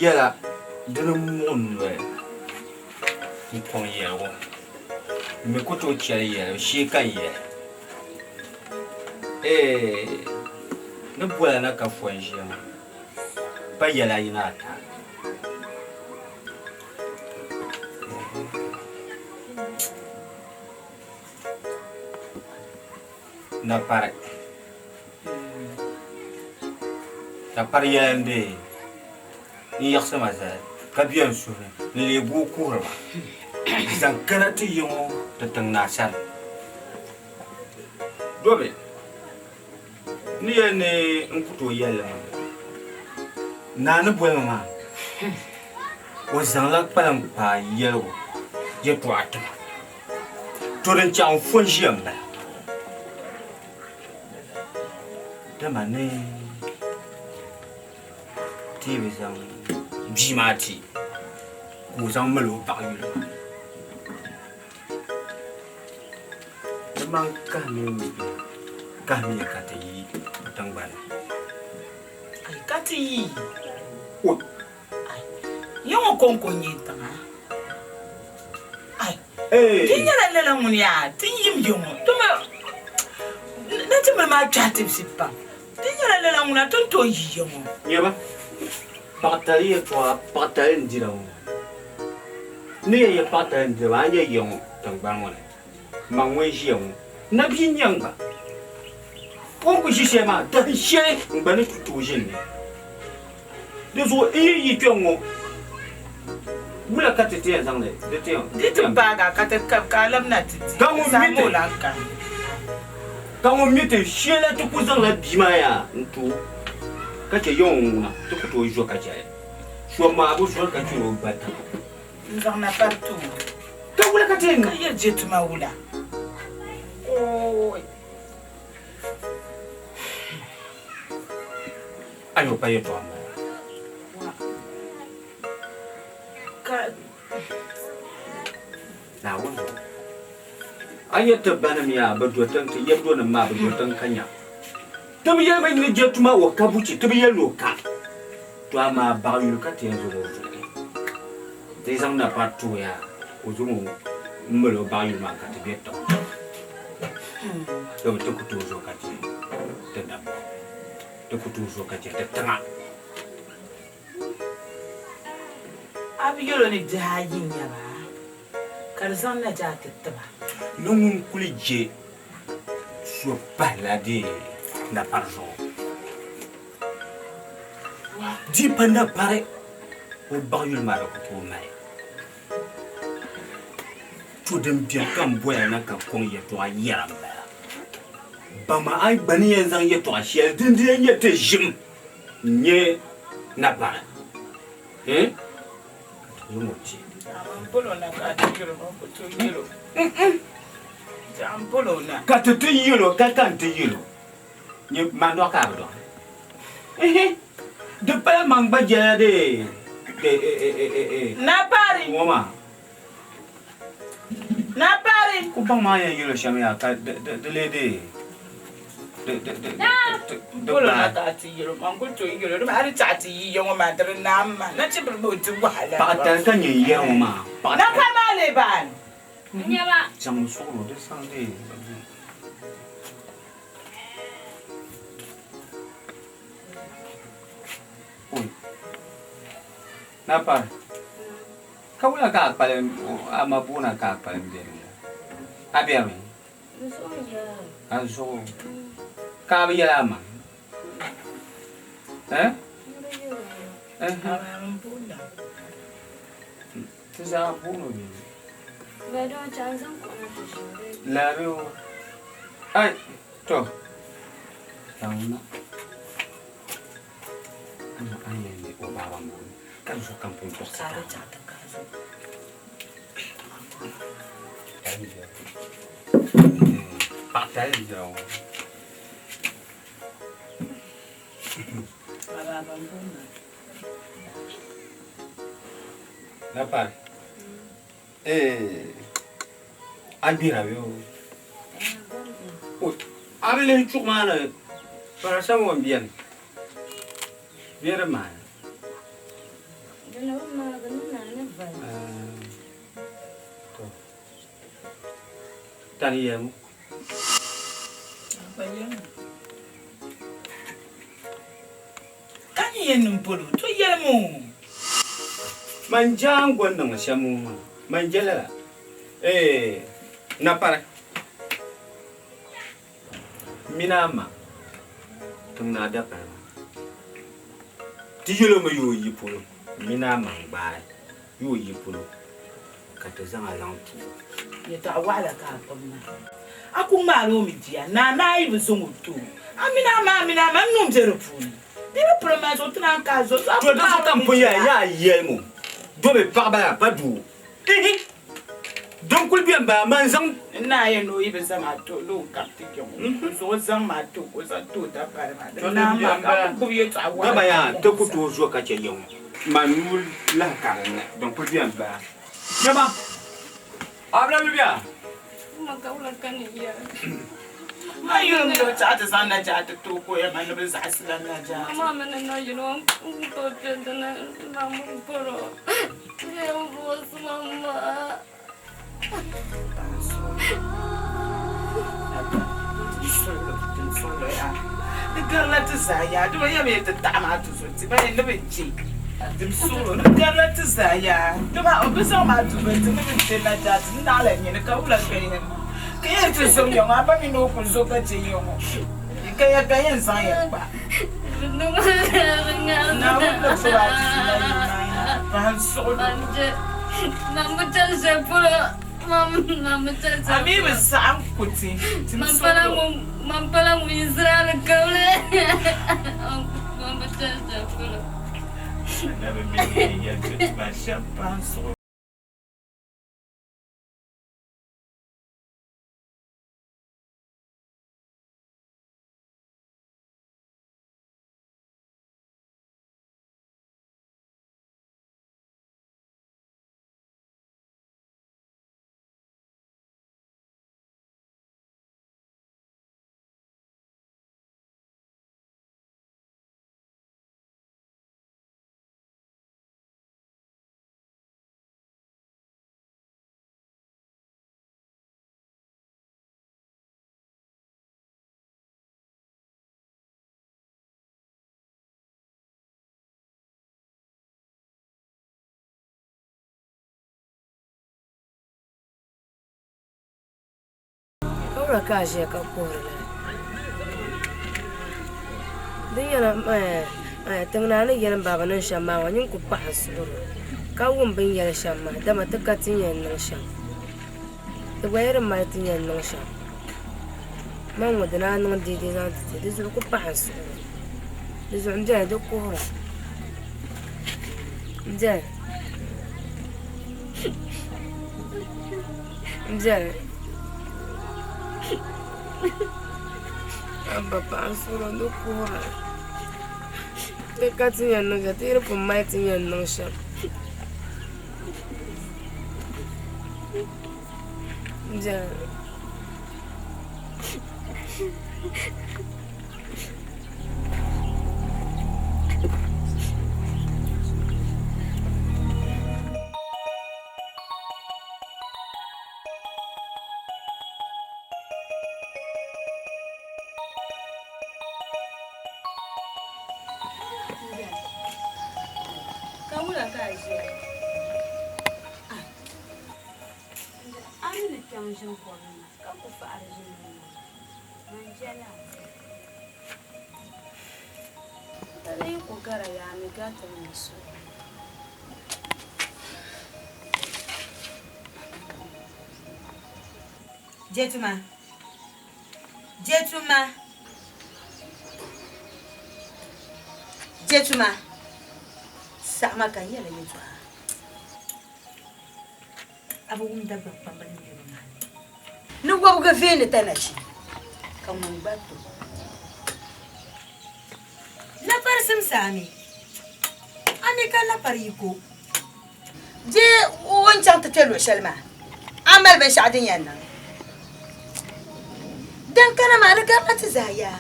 I: Yɛla dini muɣi n noli n kɔŋ yɛligu n mi ku tooi chɛli yɛlibu shee ka n yɛli Eeh ni bola na ka fo n ʒiya maa pa yɛla ayi ni ata. Napari Napari yɛla n dee n yiɣisi ma zali ka be n suhu ni n leei guui kuhiri ba zaŋ kana ti yi ŋɔ ti tiŋ naa sani. Dobi n ni yɛli ni n ku tooi yɛli li maa, naa ni boli ma maa o zaŋla kpaliŋkpaa yɛligu yɛtɔɣa ti ma. To din chaŋ n-fo n-ʒiya m-bala. Dama ni ti yi bi zaŋ bia maa ti ka o zaŋ mali o baɣa yuli maa, di man kahimi n kahimiya ka ti yi o tiŋgbani.
J: Ai, ka ti yi o. Ai, ya ŋɔ kɔŋko n-nyɛ tiŋa. Ai, di nyɛla lala ŋuni yaa ti yim ya ŋɔ dama nachimbila maa kpɛhi tibisi pam. Di nyɛla lala ŋuna ti ni tooi yi ya ŋɔ.
I: Nyama, paɣatali yɛtɔɣa paɣatali n-dira ŋɔ. N ni yɛn yɛli paɣatali n-dira maa, a ni nya ya ŋɔ tiŋgbani ŋɔ ni, man ŋun ʒiya ŋɔ, nabia n-nyɛ n gba. O ni kuli ʒi shɛli maa, dahin shɛli n gba ni ti tooi ʒini ni. Di zuɣu n yi yi kpɛŋ ŋɔ, wula ka ti ti yɛn zaŋ li di ti yɛn.
J: Di ti paagi a ka ti kab ka a labina ti di,
I: Ka ŋun
J: saha
I: mi
J: ma
I: ti
J: o lan kani.
I: Ka ŋun mi ti shɛli ti ku zaŋla bia maa yaa n-ti o ka chɛ ya o ŋuna, ti ku tooi zo ka chɛ li. So maa bi zori ka chɛr o ba tiŋa.
J: N zaŋ na pari ti o.
I: Ka wula ka ti yɛn niŋ?
J: Ka yɛli je tuma wula? Ooi!
I: A yo pa yɛtɔɣa m-bala.
J: Ka.
I: Naawuni zuɣu. A nya ti banim yaa bi do tiŋ, ti yɛbdonim maa bi do tiŋ ka nya. Ti bi yɛli ba ni je tuma o ka buchi, ti bi yɛli ni o ka. To amaa baɣa yuli ka ti yɛn zaŋ o zuɣu. Ti yi zaŋ napari ti o yaa, ka o zaŋ o m-mali o baɣa yuli maa ka ti be tiŋ. Domi ti ku tooi zo ka chɛ ti dabba. Ti ku tooi zo ka chɛ ti tiŋa.
J: A bi yɛl o ni bihi ayi n-nyɛ ba, ka di zaŋ najaa ti ti ba.
I: Ni ŋun kuli je so pahila di napari zuɣu. Di pa napari o baɣa yuli maa di ku tooi mali. To din beni ka m boya na ka kɔŋ yɛtɔɣa yɛra m-bala. Baŋma a gba ni yɛn zaŋ yɛtɔɣa shɛli din di yɛn nyɛ ti ʒim n-nyɛ napari, eh? Ka ti zaŋ o ti. Ka ti ti yɛl o, ka ka n-ti yɛl o, nyɛ man dɔɣi ka a bi dɔɣi. Ehe, di pala man gba jɛla de, de, e, e, e, e, e.
J: Napari!
I: Ŋɔ maa.
J: Napari!
I: Ku baŋ maa yɛn yɛl o shɛm yaa ka di, di, di lee de, di, di, di, di, di
J: Bolo na
I: gbaai.
J: ka a ti yɛl o, man ku tooi yɛl o, dama a di chaɣ ti yi ya ŋɔ maa di di naam ma. Nachibili mi o di wahala.
I: Paɣa tali ka nyɛ n yɛri ŋɔ maa. Paɣa tali.
J: Napari maa lee baani.
C: N-nyɛ ba.
I: Zaŋmi suɣiri o, di saŋ de. Oi. Napari. Ka wula ka a kpalim a ma boona ka a kpalim beni ŋɔ? A bɛrimi?
C: N zuɣu n-yɛla.
I: A zuɣu? Ka a bi yɛli a ma? Eh?
C: M bi yɛl o.
I: Ɛhɛ. Ti zaa booni o bee?
C: Bɛ doo chaŋ zaŋ kuɣu na ti ʒini bee?
I: Laabi o. Ai, to. Zaŋ na. Ama a yɛn ni o baaba m-booni ka di zuɣu ka m pun tɔɣisi
J: Ka a
I: taai.
J: di chaɣ ti ka a zo.
I: Paɣa tali n-dira ŋɔ.
J: A baaba m-booni na.
I: Napari. Eh, a gbira bɛ o. A bi lihi chuɣu maa ni paracetamol m-beni bee di maani.
C: Di ni bi maagi ni naa ni vali.
I: To. Tani yɛlimu.
J: Ka ni yɛn niŋ polo, to yɛlimu.
I: Man jaango niŋ shɛm ŋɔ maa, man je lala. Eeh, napari. M mini a ma tiŋ naa dapali maa. Ti yɛl o mi yi o yi polo, m mini a ma n-gbaai yi o yi polo ka ti zaŋ a zaŋ ti o.
J: Yɛtɔɣ waɣila ka a gbibi maa. A ku ŋmaal o mi bia, naa ni a yi bi zaŋ o ti o. A mini a ma, a mini a ma n-nuu be di puuni. Di bi piri ma zuɣu ti naan ka a zo zuɣu, a ku
I: To di zuɣu
J: ŋmaal
I: ka
J: o
I: m
J: mi
I: pun
J: bia.
I: yɛli yaa yɛlimu, domi paɣiba la pa doo. Ihi! Din kuli beni bala, man zaŋ.
J: N naa yɛn ni o yi bi zaŋ a ti o, ni o kabi ti kpe ŋɔ. N zuɣu o zaŋ ma ti o ka o zaŋ ti o dapali maa. Di naa maa ka a ku gbubi yɛtɔɣa waɣila
I: Dama yaa,
J: ka
I: ti ku
J: muɣisi a.
I: tooi zo ka chɛ ya ŋɔ. Man nuu lahi ka di ni, din kuli beni bala. Nyama, a bi lahi lu bɛ a?
C: Ma ka wula ka ni yɛli?
J: Ma yuli mi o chaɣ ti zaŋ najaa ti ti o ka o yɛli ma ni bɛ zaɣisila najaa.
C: Ma maa mi ni na yuli o n tooi kpe dini ma mi bɔr o.
J: Di garila ti zaa yaa, di bi yɛmi ti taɣi maa ti zo ti ba ni bi je dim suɣulo. Di garila ti zaa yaa, di maa o bi zaŋ maa ti zo ti ni bi je najaati n naɣila nyini ka wula ka yɛn niŋ ka yɛn ti zom ya ŋɔ a ba mi ni o ku zo ka je ya ŋɔ ka ya ka yɛn zaŋ ya kpa. Naawuni ni gbubi a ti na yi maa pahi n suɣulo. A mi bi saɣim ku ti, ti ni suɣulo. Anabi mi ni yɛn yɛli ti tuma shɛm pahi n suɣulo.
L: Ka wula ka a ʒiya ka kuhiri lala? Di nyɛla tiŋ naa ni yɛli m baaba niŋ shɛm maa ŋɔ nyin ku paɣi n suhuri o ka wum bɛ ni yɛli shɛm maa dama ti ka ti ni yɛn niŋ shɛm. Ti gba yi di mali ti ni yɛn niŋ shɛm. Man ŋɔ di naan niŋ deedee zaŋ ti ti, di zuɣu ku paɣi n suhuri o. Di zuɣu m beni di kuhira. M beni. M beni. A ba paɣa n suhuri o di kuhira. Ti ka ti ni yɛn niŋ shɛm, ti yi di pun mali ti ni yɛn niŋ shɛm. M beni.
C: Ka wula ka a ʒiya? A mi ni kpiɔŋ ʒini kom ni ka ku faɣiri ʒini ni maa, man jɛli a. Di yi ku gara yaa mi garitimi ni suhu.
E: Jetuma, Jetuma, Jetuma, saɣima ka n yɛli yɛltɔɣa. A bi wum Dagbaŋ kpamba ni yɛli maa ni wɔbigu veeni tanachi ka ŋun gba to lapari simsi a mi, a mi ka lapari yiko. Di o ni chaŋ ti kpe luɣ shɛli maa, a mali binshɛɣu din yɛn niŋ. Din kana maa, di garila ti zaa yaa.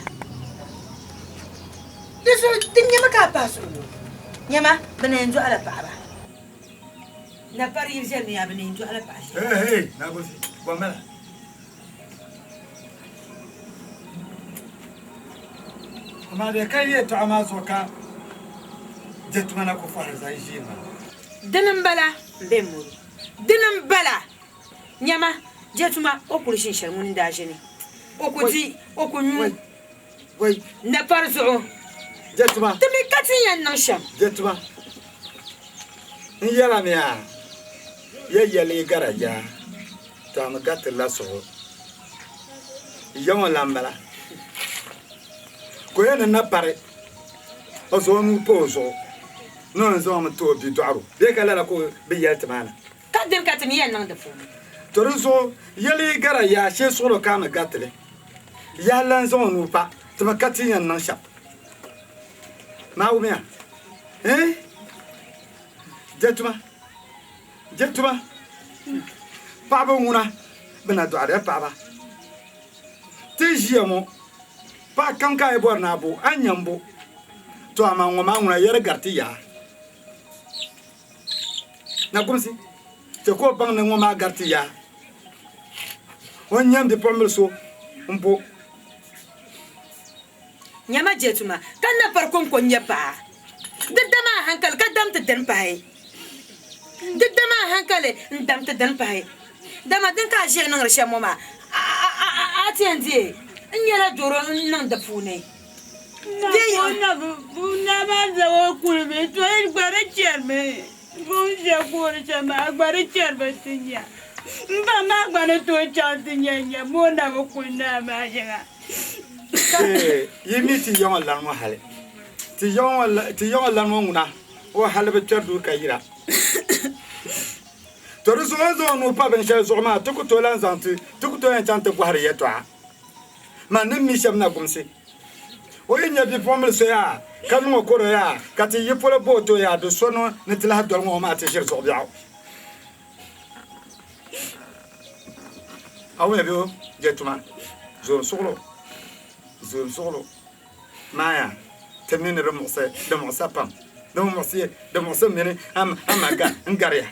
E: Di zuɣu di nyami ka a pahi suhigu. Nyama, bɛ na yɛn dɔɣila paɣiba. Napari yi viɛlimi yaa bɛ ni yɛn dɔɣila paɣa shɛli.
D: Hey, hey, Nagosi, bɔ m-bala? Amaa bɛ ka yɛltɔɣa maa zuɣu ka je tuma na ku fɔhiri zaŋ ʒiini maa.
E: Dini m-bala m-be mɔri. Dini m-bala! Nyama, je tuma o kuli ʒini shɛli ŋuni n-daa ʒini. O ku di, o ku nyu. Napari zuɣu.
D: Je tuma.
E: Ti mi ka ti yɛn niŋ shɛm.
D: Je tuma. N yɛla mi a, ya yɛli gara yaa, to a mi gariti la suɣu. Ya ŋɔ lan bala. Ka o yɛn ni napari o zaŋ o nuu pa o zuɣu ni o ni zaŋ o mi ti o bidɔɣiro bee ka lala ka o bi yɛli ti maa na.
E: Ka dini ka ti mi yɛn niŋ di puuni?
D: To di zuɣu yɛli gara yaa shee suɣulo ka a mi gariti li. Yaha lan zaŋ o nuu pa ti mi ka ti yɛn niŋ shɛm. Maa wumiya? Eh? Je tuma, je tuma. Paɣaba ŋuna bɛ na dɔɣirila paɣaba. Ti ʒiya ŋɔ, paɣa kam ka a yi bɔri ni a bo, a ni nya m-bo. To amaa ŋɔ maa ŋuna yɛri gari ti yaa. Nakumsi, chɛ ka o baŋ ni ŋɔ maa gari ti yaa. O ni nya m bipuɣimbil so m-bo.
E: Nyama je tuma, ka napari kɔŋko n-nyɛ paɣa. Di dam a hankali ka dam ti dini pahi. Di dam a hankali n-dam ti dini pahi. Dama din ka a ʒiya niŋdi shɛm ŋɔ maa, a ti yɛn deei n nyɛla doro n-niŋ di puuni.
D: Yi mi ti ya ŋɔ lani ŋɔ hali. Ti ya ŋɔ lani ŋɔ ŋuna, o hali bi kpɛri duu ka yira. To di zuɣu o ni zaŋ o nuu pa binshɛli zuɣu maa, ti ku tooi lan zaŋ ti, ti ku tooi lan chaŋ ti bɔhiri yɛtɔɣa. Man ni mi shɛm na gumsi. O yi nya bipuɣimbil so yaa, ka niŋ o kɔro yaa, ka ti yi polo bo o to yaa, di so ni ti lahi doli ŋɔ maa ti ʒiri zuɣu biɛɣu. A wumya bɛ je tuma, zoom suɣilo, zoom suɣilo maaya ti mi ni di muɣisi, di muɣisa pam, di mi muɣisi, di muɣisi mini ama ga n-gariya.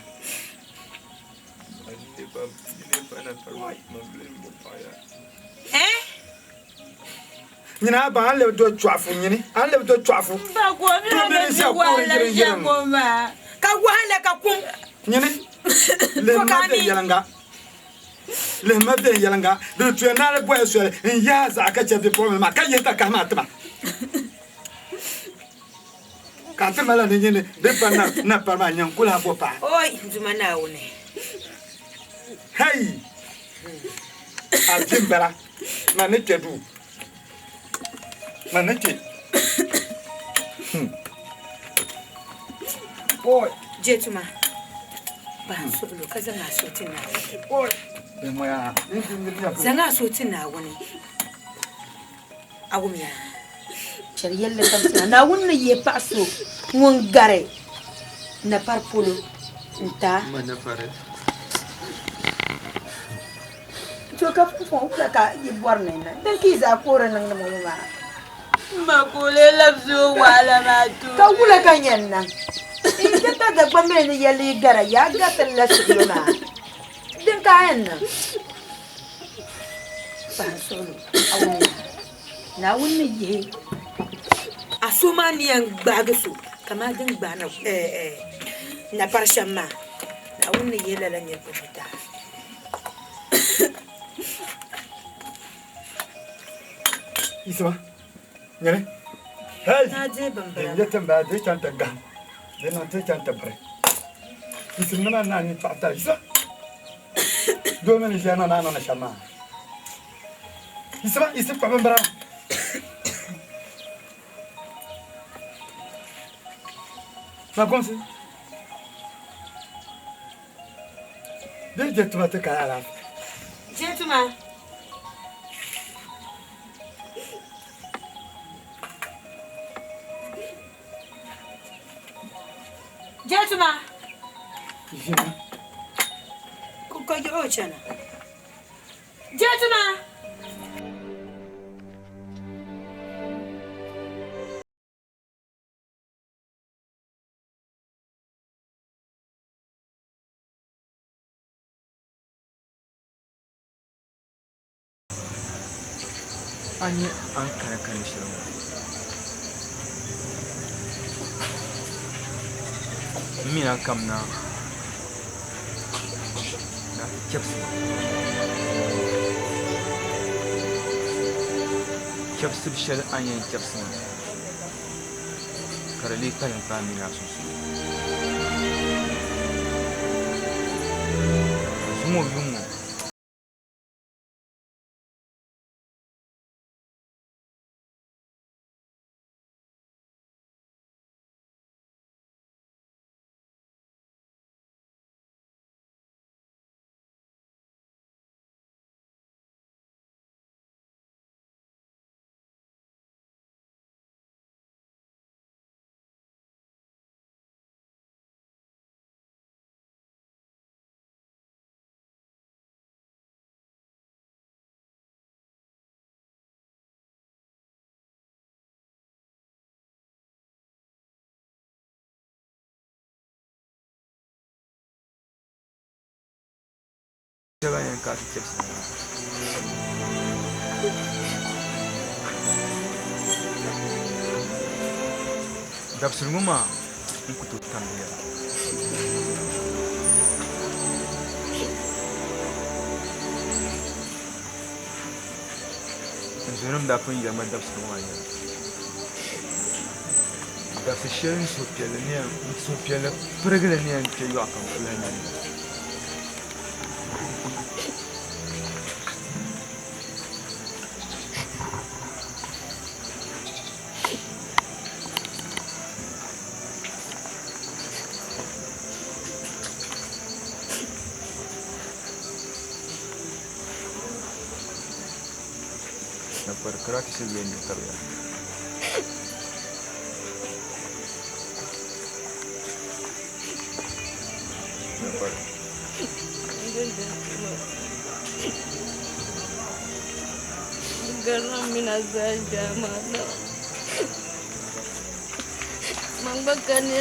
D: Nyini a baŋ a ni lebi do chɔɣifu nyini a ni lebi do chɔɣifu tumbili n-ʒiya kuhiri yirim yirim
E: Ka wahala ka kum.
D: Nyini lihima viɛnyɛliŋga lihima viɛnyɛliŋga di tuya ni a di bɔya soli n-yihi a zaɣa ka chɛ bipuɣimbila maa ka yihi takahi maa ti ma ka a ti malila ni nyini di pa na na pari maa nyini n-ku lahi bo paɣa.
E: Oi n Duuma Naawuni.
D: Hei! A vi m-bala. Ma ni kpe duu. Ma ni kpe. Boy.
E: Je tuma. Bahi n suɣulo ka zaŋ a suhu ti Naawuni.
D: Boy.
E: Zaŋ a suhu ti Naawuni. A wumya. Shɛli yɛlli kam sina Naawuni ni yihi paɣa so ŋun gari napari polo n-ti a. To ka pumpɔŋɔ wula ka yi bɔri ni n niŋ? Din ka yi zaa koori niŋdi ma ŋɔ maa?
M: M ma ka o lee labisi o wahala maa ti o
E: Ka wula ka n yɛn niŋ? N ti pa Dagbambili ni yɛli yi gara yaa gariti la suɣulo maa. Din ka a yɛn niŋ? Pahi n suɣulo, a wumya? Naawuni ni yihi a so maa ni yɛn gbaagi so kamani din gbaai napari shɛm maa, Naawuni ni yihi lala niriba ŋɔ ti a.
D: Yisima, nyini, hey!
E: Naa deei bimbila
D: Din yɛti m-bala di chaŋ ti gahim, di niŋ ti chaŋ ti biri. Yisim nima ni a nini tɔɣi tali. Yisima, doo mi ni ʒiya niŋ ni a niŋdi shɛm maa. Yisima, yisim kpuɣi bimbira maa. Nakumsi. Bɛ je tuma ti kali alaafee.
E: Je tuma. Je tuma.
D: Ʒini.
E: Ka yiɣi o chana. Je tuma.
G: A nya a ni kani kani shɛli ŋɔ? M mi ni a kamina ni a ti chɛbisi ma. Chɛbisibu shɛli a ni yɛn chɛbisi ma ka di leei kpaliŋkpaa mini a sunsuuni. Ka zuŋɔ yuŋ ŋɔ. Shɛba yɛn ka ti chɛbisi maa. Dabisili ŋɔ maa n ku tooi tam di yɛla. N zonim daa pun yɛli ma dabisili ŋɔ maa yɛla. Dabisi shɛli n suhupiɛlli ni yɛn n suhupiɛlli pirigili ni yɛn kpe yɔɣu ka n ku lahi nya li. Na kpari karate shɛli bee n-tabiya. Na kpari.
C: Garam mina zaa jama na. Man gba ka ni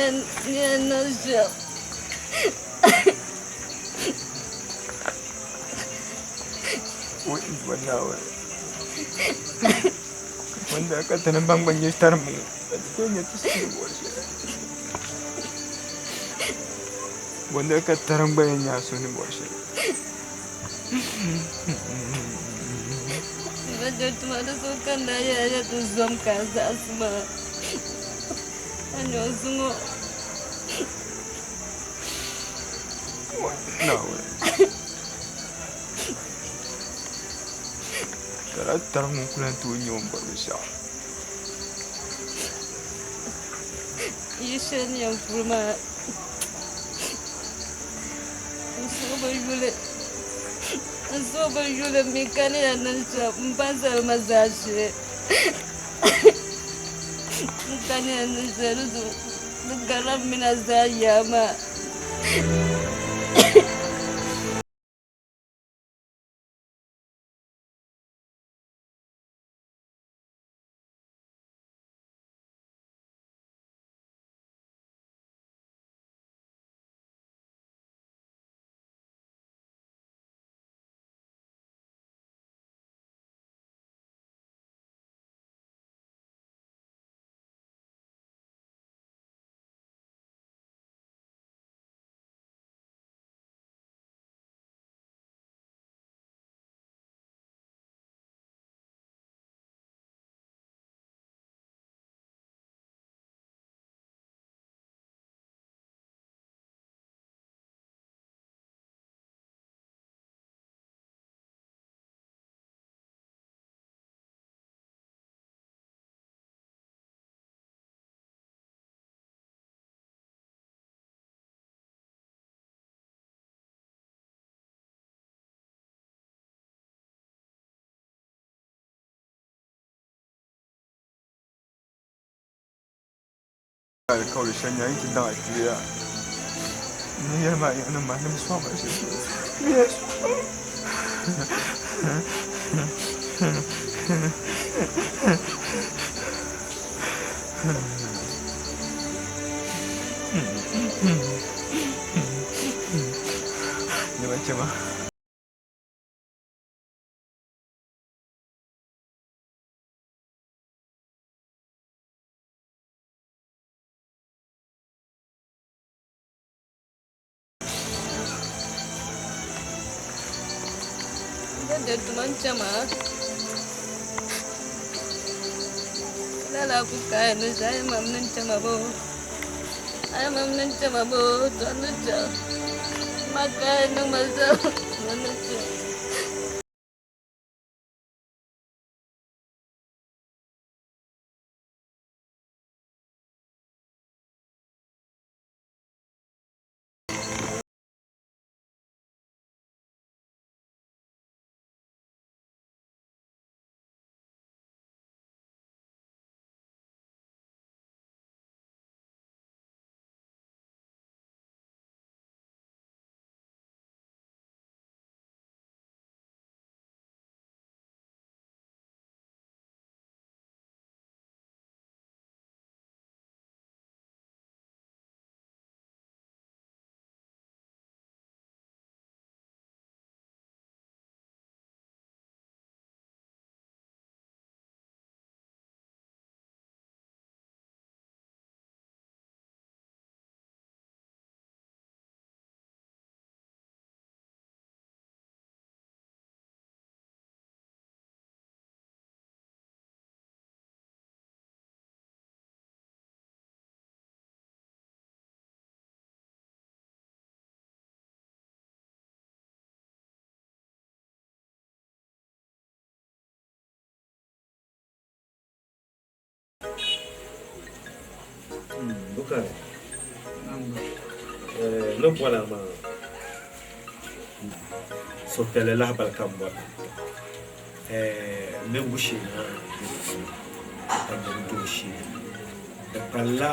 C: niŋ shɛm.
G: Wai Naawuni. Wanda ka tani baŋ gba nyɛ tarim ŋɔ. Ka ti kuli nyɛ ti suhu bɔri shɛli. Wanda ka tarim gba yɛn nyɛ a suhu ni bɔri shɛli.
C: Ba tuma di so ka n daa yɛla ya ti zom ka a zaɣisi maa. A nyɛ zuŋɔ.
G: Naawuni. Ka daa tarim ŋun ku lahi tooi nya o ni bɔri binshɛɣu.
C: Yi shɛli ni yɛn puri maa, n suhu bi yuli, n suhu bi yuli m mi ka ni yɛn niŋ shɛm m ba salima zaashee. N ka ni yɛn niŋ shɛli di zuɣu di garila m mini a zaa yaa maa.
G: Alikauli shɛli nya yi ti daŋ a kpiya ni yɛli maa yɛli ma ni bi sɔŋ ma shɛli Ni ba chɛ ma.
M: je tuma n-chɛ ma. Ka lala ku kaai ni ʒe a yi mam ni n-chɛ ma boo? A yi mam ni n-chɛ ma boo? Tɔ n ni chaŋ. Ma kaai niŋ ma zaa n ni chaŋ.
H: Bukari. Ni bɔla maa suhupiɛlli lahabali ka n bɔra niŋbu shee maa ka niŋ doo shee di kpalila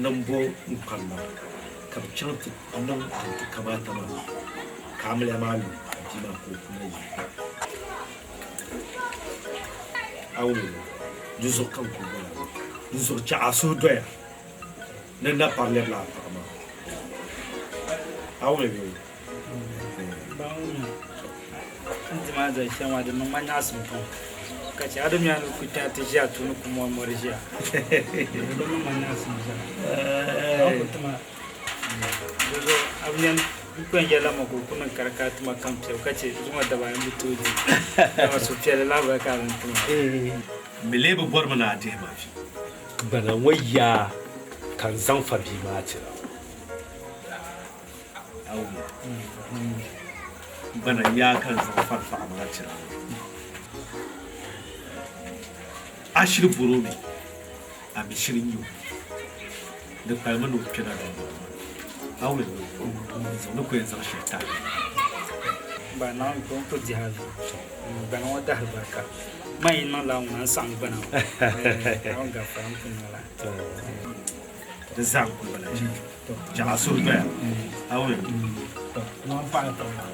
H: niŋbu n kpamba ka bi chaŋ ti niŋ din tu kamaata maa ka amiliya maa lu ka bia maa ka o kuna yi a wum di zuɣu ka n kuli bɔla di zuɣu chɛ a suhu doya ni na pari lɛbila a paɣa maa a wum bee
N: N ti maa zali shɛm maa di niŋ ma nyaɣisim pam ka chɛ a di mi a ni ku kpɛna ti ʒiya tuuni ku mɔri mɔri ʒiya di bi niŋ ma nyaɣisim zaa a ku ti ma di zuɣu a bi nya n kpɛn yɛlila ma ka o ku niŋ karikari ti ma kam piɛbu ka chɛ zuŋɔ daba ayi n bi tooi di dama suhupiɛlli lahabali ka a niŋ ti ma.
H: M mi lee bi bɔrimi ni a dihi ma vi. Gbana ŋɔ yaa ka n zaŋ fa bia maa tira. Gbana yaa ka n zaŋ fari paɣa maa tira. A shiri bɔr o mi, a mi shiri nya o. Di kpalimi ni o kpɛna dundoŋ maa ni. A wum n zaŋ ni ku yɛn zaŋ shɛli tahi.
N: Ba Naawuni ka o ni ku dihi a vi. Gbana ŋɔ dahiri barika. Man yi niŋ lala ŋuna n saɣim gbana ŋɔ. Naawuni gafara n ku niŋ lala.
H: Di zaa n-kuli bala ʒe. Chɛ a suhu doya. A wum?
N: Naawuni paɣi tɔbu maa.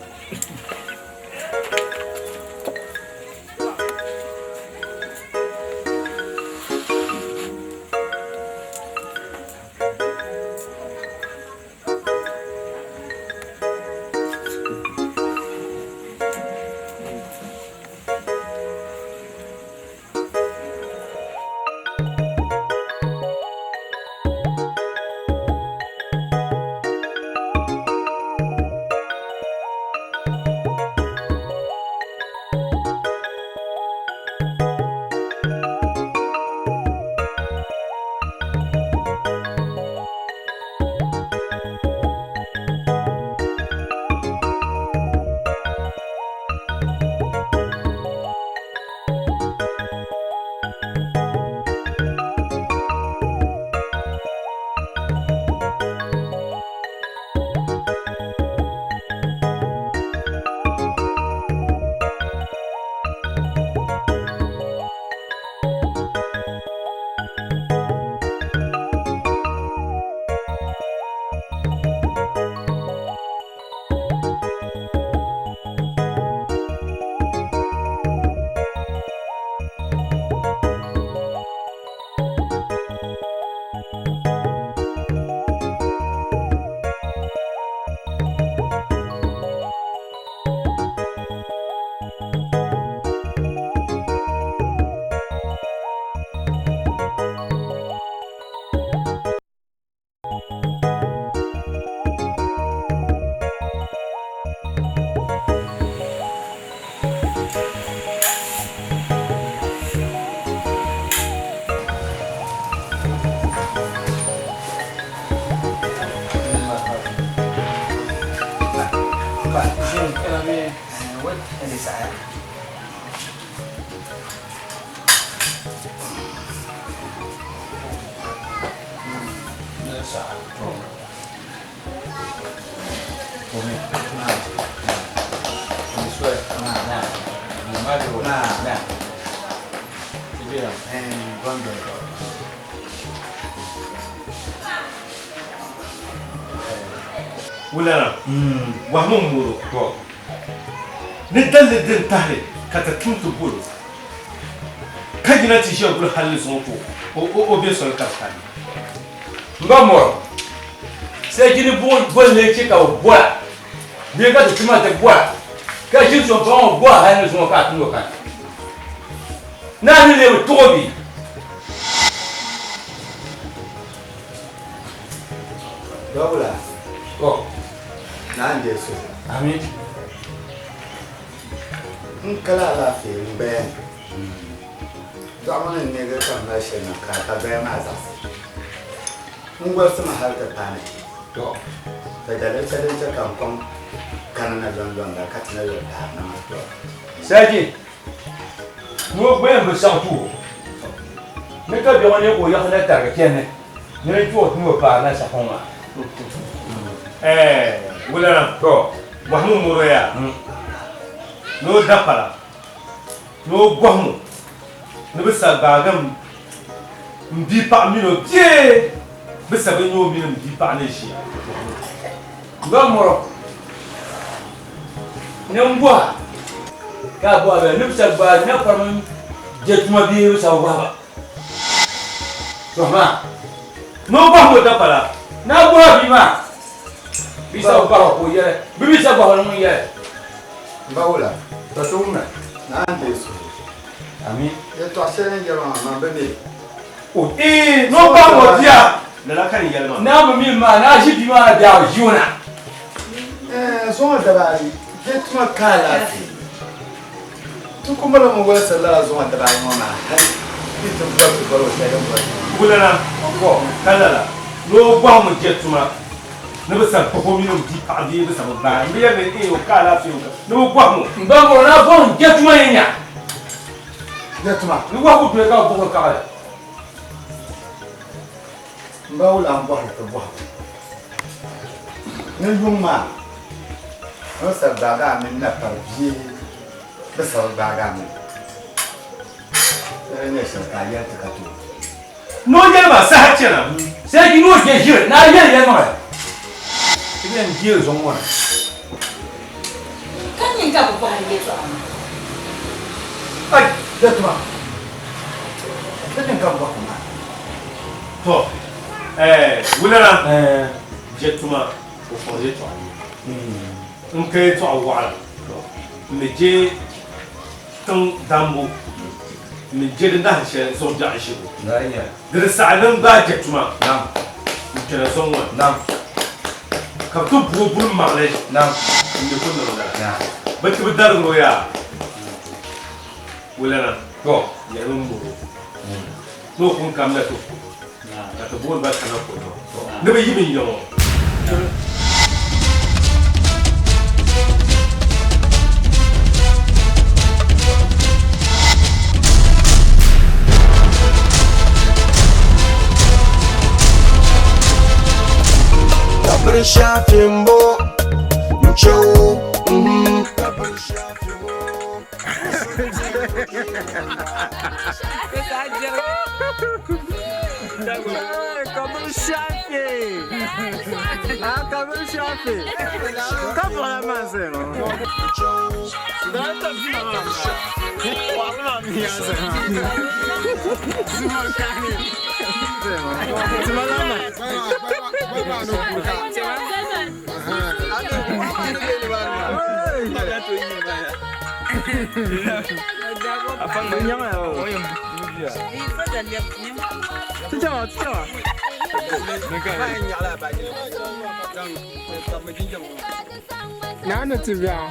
D: Wai, di saɣaya.
H: Wulana, bɔhimi m moro ni daliri din tahili ka ti tum ti bol o ka yina ti ʒiya guli hal ni zuŋɔ ka o be soli ka bi kani.
G: M ba mɔri, sariki ni boli ni chɛ ka bɛ bɔra bee ka ti tuma ti bɔra ka ʒiri so m-paŋ o bɔha hal ni zuŋɔ ka a tum o kani. Naa ni lee bi tuɣ o bee?
D: Dɔbila,
G: Tɔ!
D: Naa n-deei suhu.
G: Ami.
D: N kali alaafee n gbaya ni. Dɔɣibu ni n-neegi ka m mali shɛli na ka ka gbaya maa zaɣisi. N gɔlisimi hal ti paai ni.
G: Tɔ!
D: Ka daliri shɛli din chɛ ka n kɔŋ kana na lɔnlɔŋ la ka ti na yoli paari na maa.
G: Tɔ! Sariki, ni o gbaya m-bi saɣi tuhi o. Ni ka biɛɣu ne ka o yiɣisi na tarigi chani ni di chuɣu ti ni o paari na saha ŋɔ maa.
H: Ɛɛ, wulana,
G: Tɔ!
H: bɔhimi mɔro yaa, ni o dapala, ni o bɔhimu ni bɛ sa gbaagi m bia paɣa min o bee bɛ sa bi nya o mini m bia paɣa ni ʒiya.
G: Ba mɔro, ni m bɔha ka a bɔha bɛ ni bɛ sa gbaagi napari mini je tuma bee bɛ sa bi bɔhi ba. Tɔhi maa.
H: Ni o bɔhim o dapala.
G: Ni a bɔhi bia maa bɛ sa bi bɔhi ba ka o yɛli, bɛ mi sa bɔhi ba ni ŋun yɛli.
D: M ba wula?
G: Tɔ so wumda.
D: Naa n-deei suhu.
G: Ami.
D: Yɛtɔɣ shɛli ni yɛli maa, man bi mi.
G: O ee, ni o bɔhim o bia.
H: Lala ka n yɛli maa.
G: Ni a bi mi maa, ni a ʒi bia maa na bee a bi ʒi o na.
D: Ɛɛ, zuŋɔ daba ayi, bɛ tuma ka alaafee. Ti ku mali mi wolisiri lala zuŋɔ daba ayi ŋɔ maa hal yi ti bɔri ti bɔri o shɛli din bɔri ti maa.
H: Wulana, ka lala, ni o bɔhim je tuma ni bɛ sa gbubi o mini o bia paɣa bee bɛ sa bi gbaai. M bi yɛli ni ee o ka alaafee o ka, ni bɛ bɔhim o.
G: M ba mɔri ni a bɔhim je tuma yɛn nya.
D: Je tuma.
G: Ni wahu ku doli ka bɛ buɣiri kaɣili.
D: M ba wula m-bɔhiri ti bɔhigu. Ni yuŋ maa, o ni sa gbaagi a mini napari bia bɛ sa bi gbaagi a mini. Di ni nyɛ shɛli ka a yɛli ti ka tooi.
H: Ni o yɛli ma saha chana.
G: Sai ki ni o je ʒiri ni a yɛli yɛlimaŋli. Ti bi yɛn deeri zuŋ ŋɔ na.
J: Ka nyini ka bɛ bɔhiri yɛtɔɣa maa?
D: Ai, yɛtɔɣa? Ka nyini ka bɛ bɔhiri maa?
H: Tɔ, ɛɛ, wulana je tuma o kɔŋ yɛtɔɣa n ka yɛtɔɣa waɣila n ni je tiŋ dambu n ni je di nahin shɛli zuɣu biɛɣu ʒibu. Di di saɣi ni n gbaai je tuma n kpɛna zuŋ ŋɔ ka bɛ ti booi buri maŋli n ni ku niŋ lala. Bɛ ti bi darigir o yaa wulana yɛlimi m mɔro ni o pun kamina ti ku ka ti booni ba kana ku ni bɛ yi bɛ nya ŋɔ.
O: Kabiri shafi m-bo n-chɛ o, kabiri shafi o.
A: Kabir Shafi. Ah, Kabir Shafi. Ka buɣila maa sɛ no. Naa ni ti biɛɣu.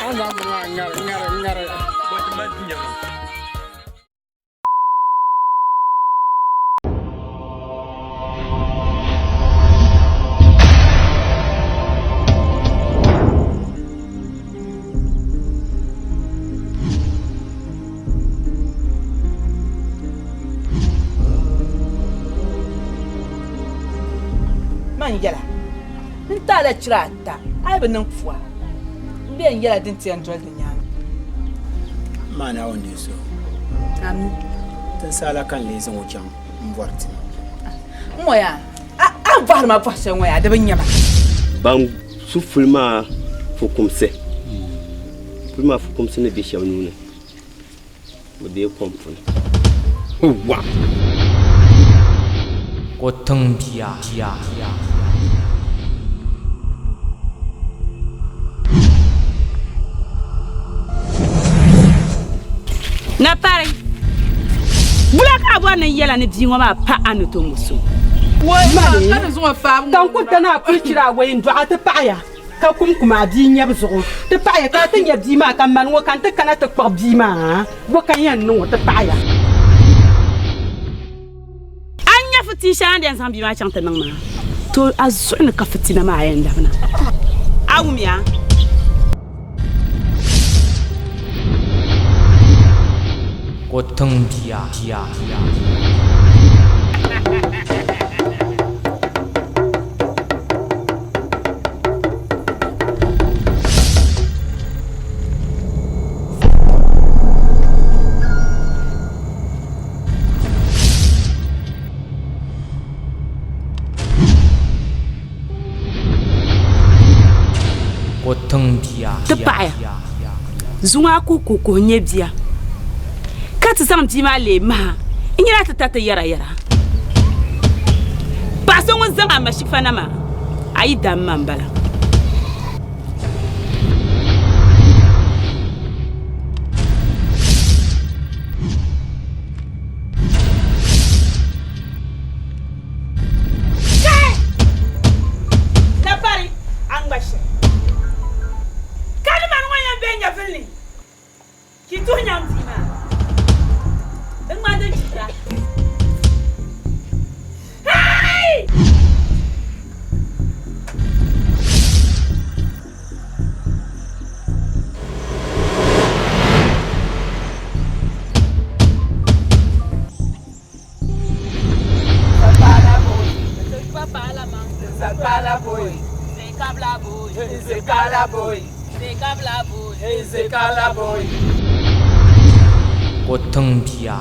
A: A ni zaŋ bini maa ŋari ŋari ŋari.
G: Bɔti mali ti nyɛma.
J: Man yɛla n taala chira ata a yi bi niŋ pua n bɛ n yɛla din ti yɛn doli di nyaanga.
P: Maa Naawuni ni so.
J: Ami.
P: Tinsaala ka n lee zaŋ o chaŋ m bɔri ti ma.
J: N ŋɔ yaa a a bɔhiri ma bɔhi shɛli ŋɔ yaa di bi nya ma.
Q: Ban su puli maa fukumsi. Puli maa fukumsi ni be shɛba nuu ni, bɛ deei kom puuni. Wa!
R: Ko tiŋbia.
F: Napari, Wula ka a bɔri ni n yɛl a ni bia ŋɔ maa pa a ni to musu? Ka n ku dana a kuli chira awɔi n-dɔɣi a ti paɣiya, ka kum kum a bia nyabu zuɣu. Ti paɣiya ka a ti nya bia maa, ka mani ŋɔ ka n ti kana ti kpuɣi bia maa, bɔ ka n yɛn niŋ o ti paɣiya? A ni nya fitin shɛli a ni yɛn zaŋ bia maa chaŋ ti niŋ maa, to a zuɣu ni ka fitina maa yɛn labina. A wumya?
R: Ko tiŋbia.
F: Ti paɣiya, zuŋɔ a kuhi kuhi kuhi nya bia, ka ti zaŋ bia maa leei maha n-nyɛla ti ta ti yɛrayɛra. Paɣ so ŋun zaŋ a mashifa na maa, a yi dam ma m-bala. Kai! Na pari a ŋma shɛli. Ka ni mani ŋɔ yɛn be nyɛvili ni, ka yi tuhi nyaŋ bia maa. Di ŋmani din chihira. Hai!
R: Ko tiŋbia.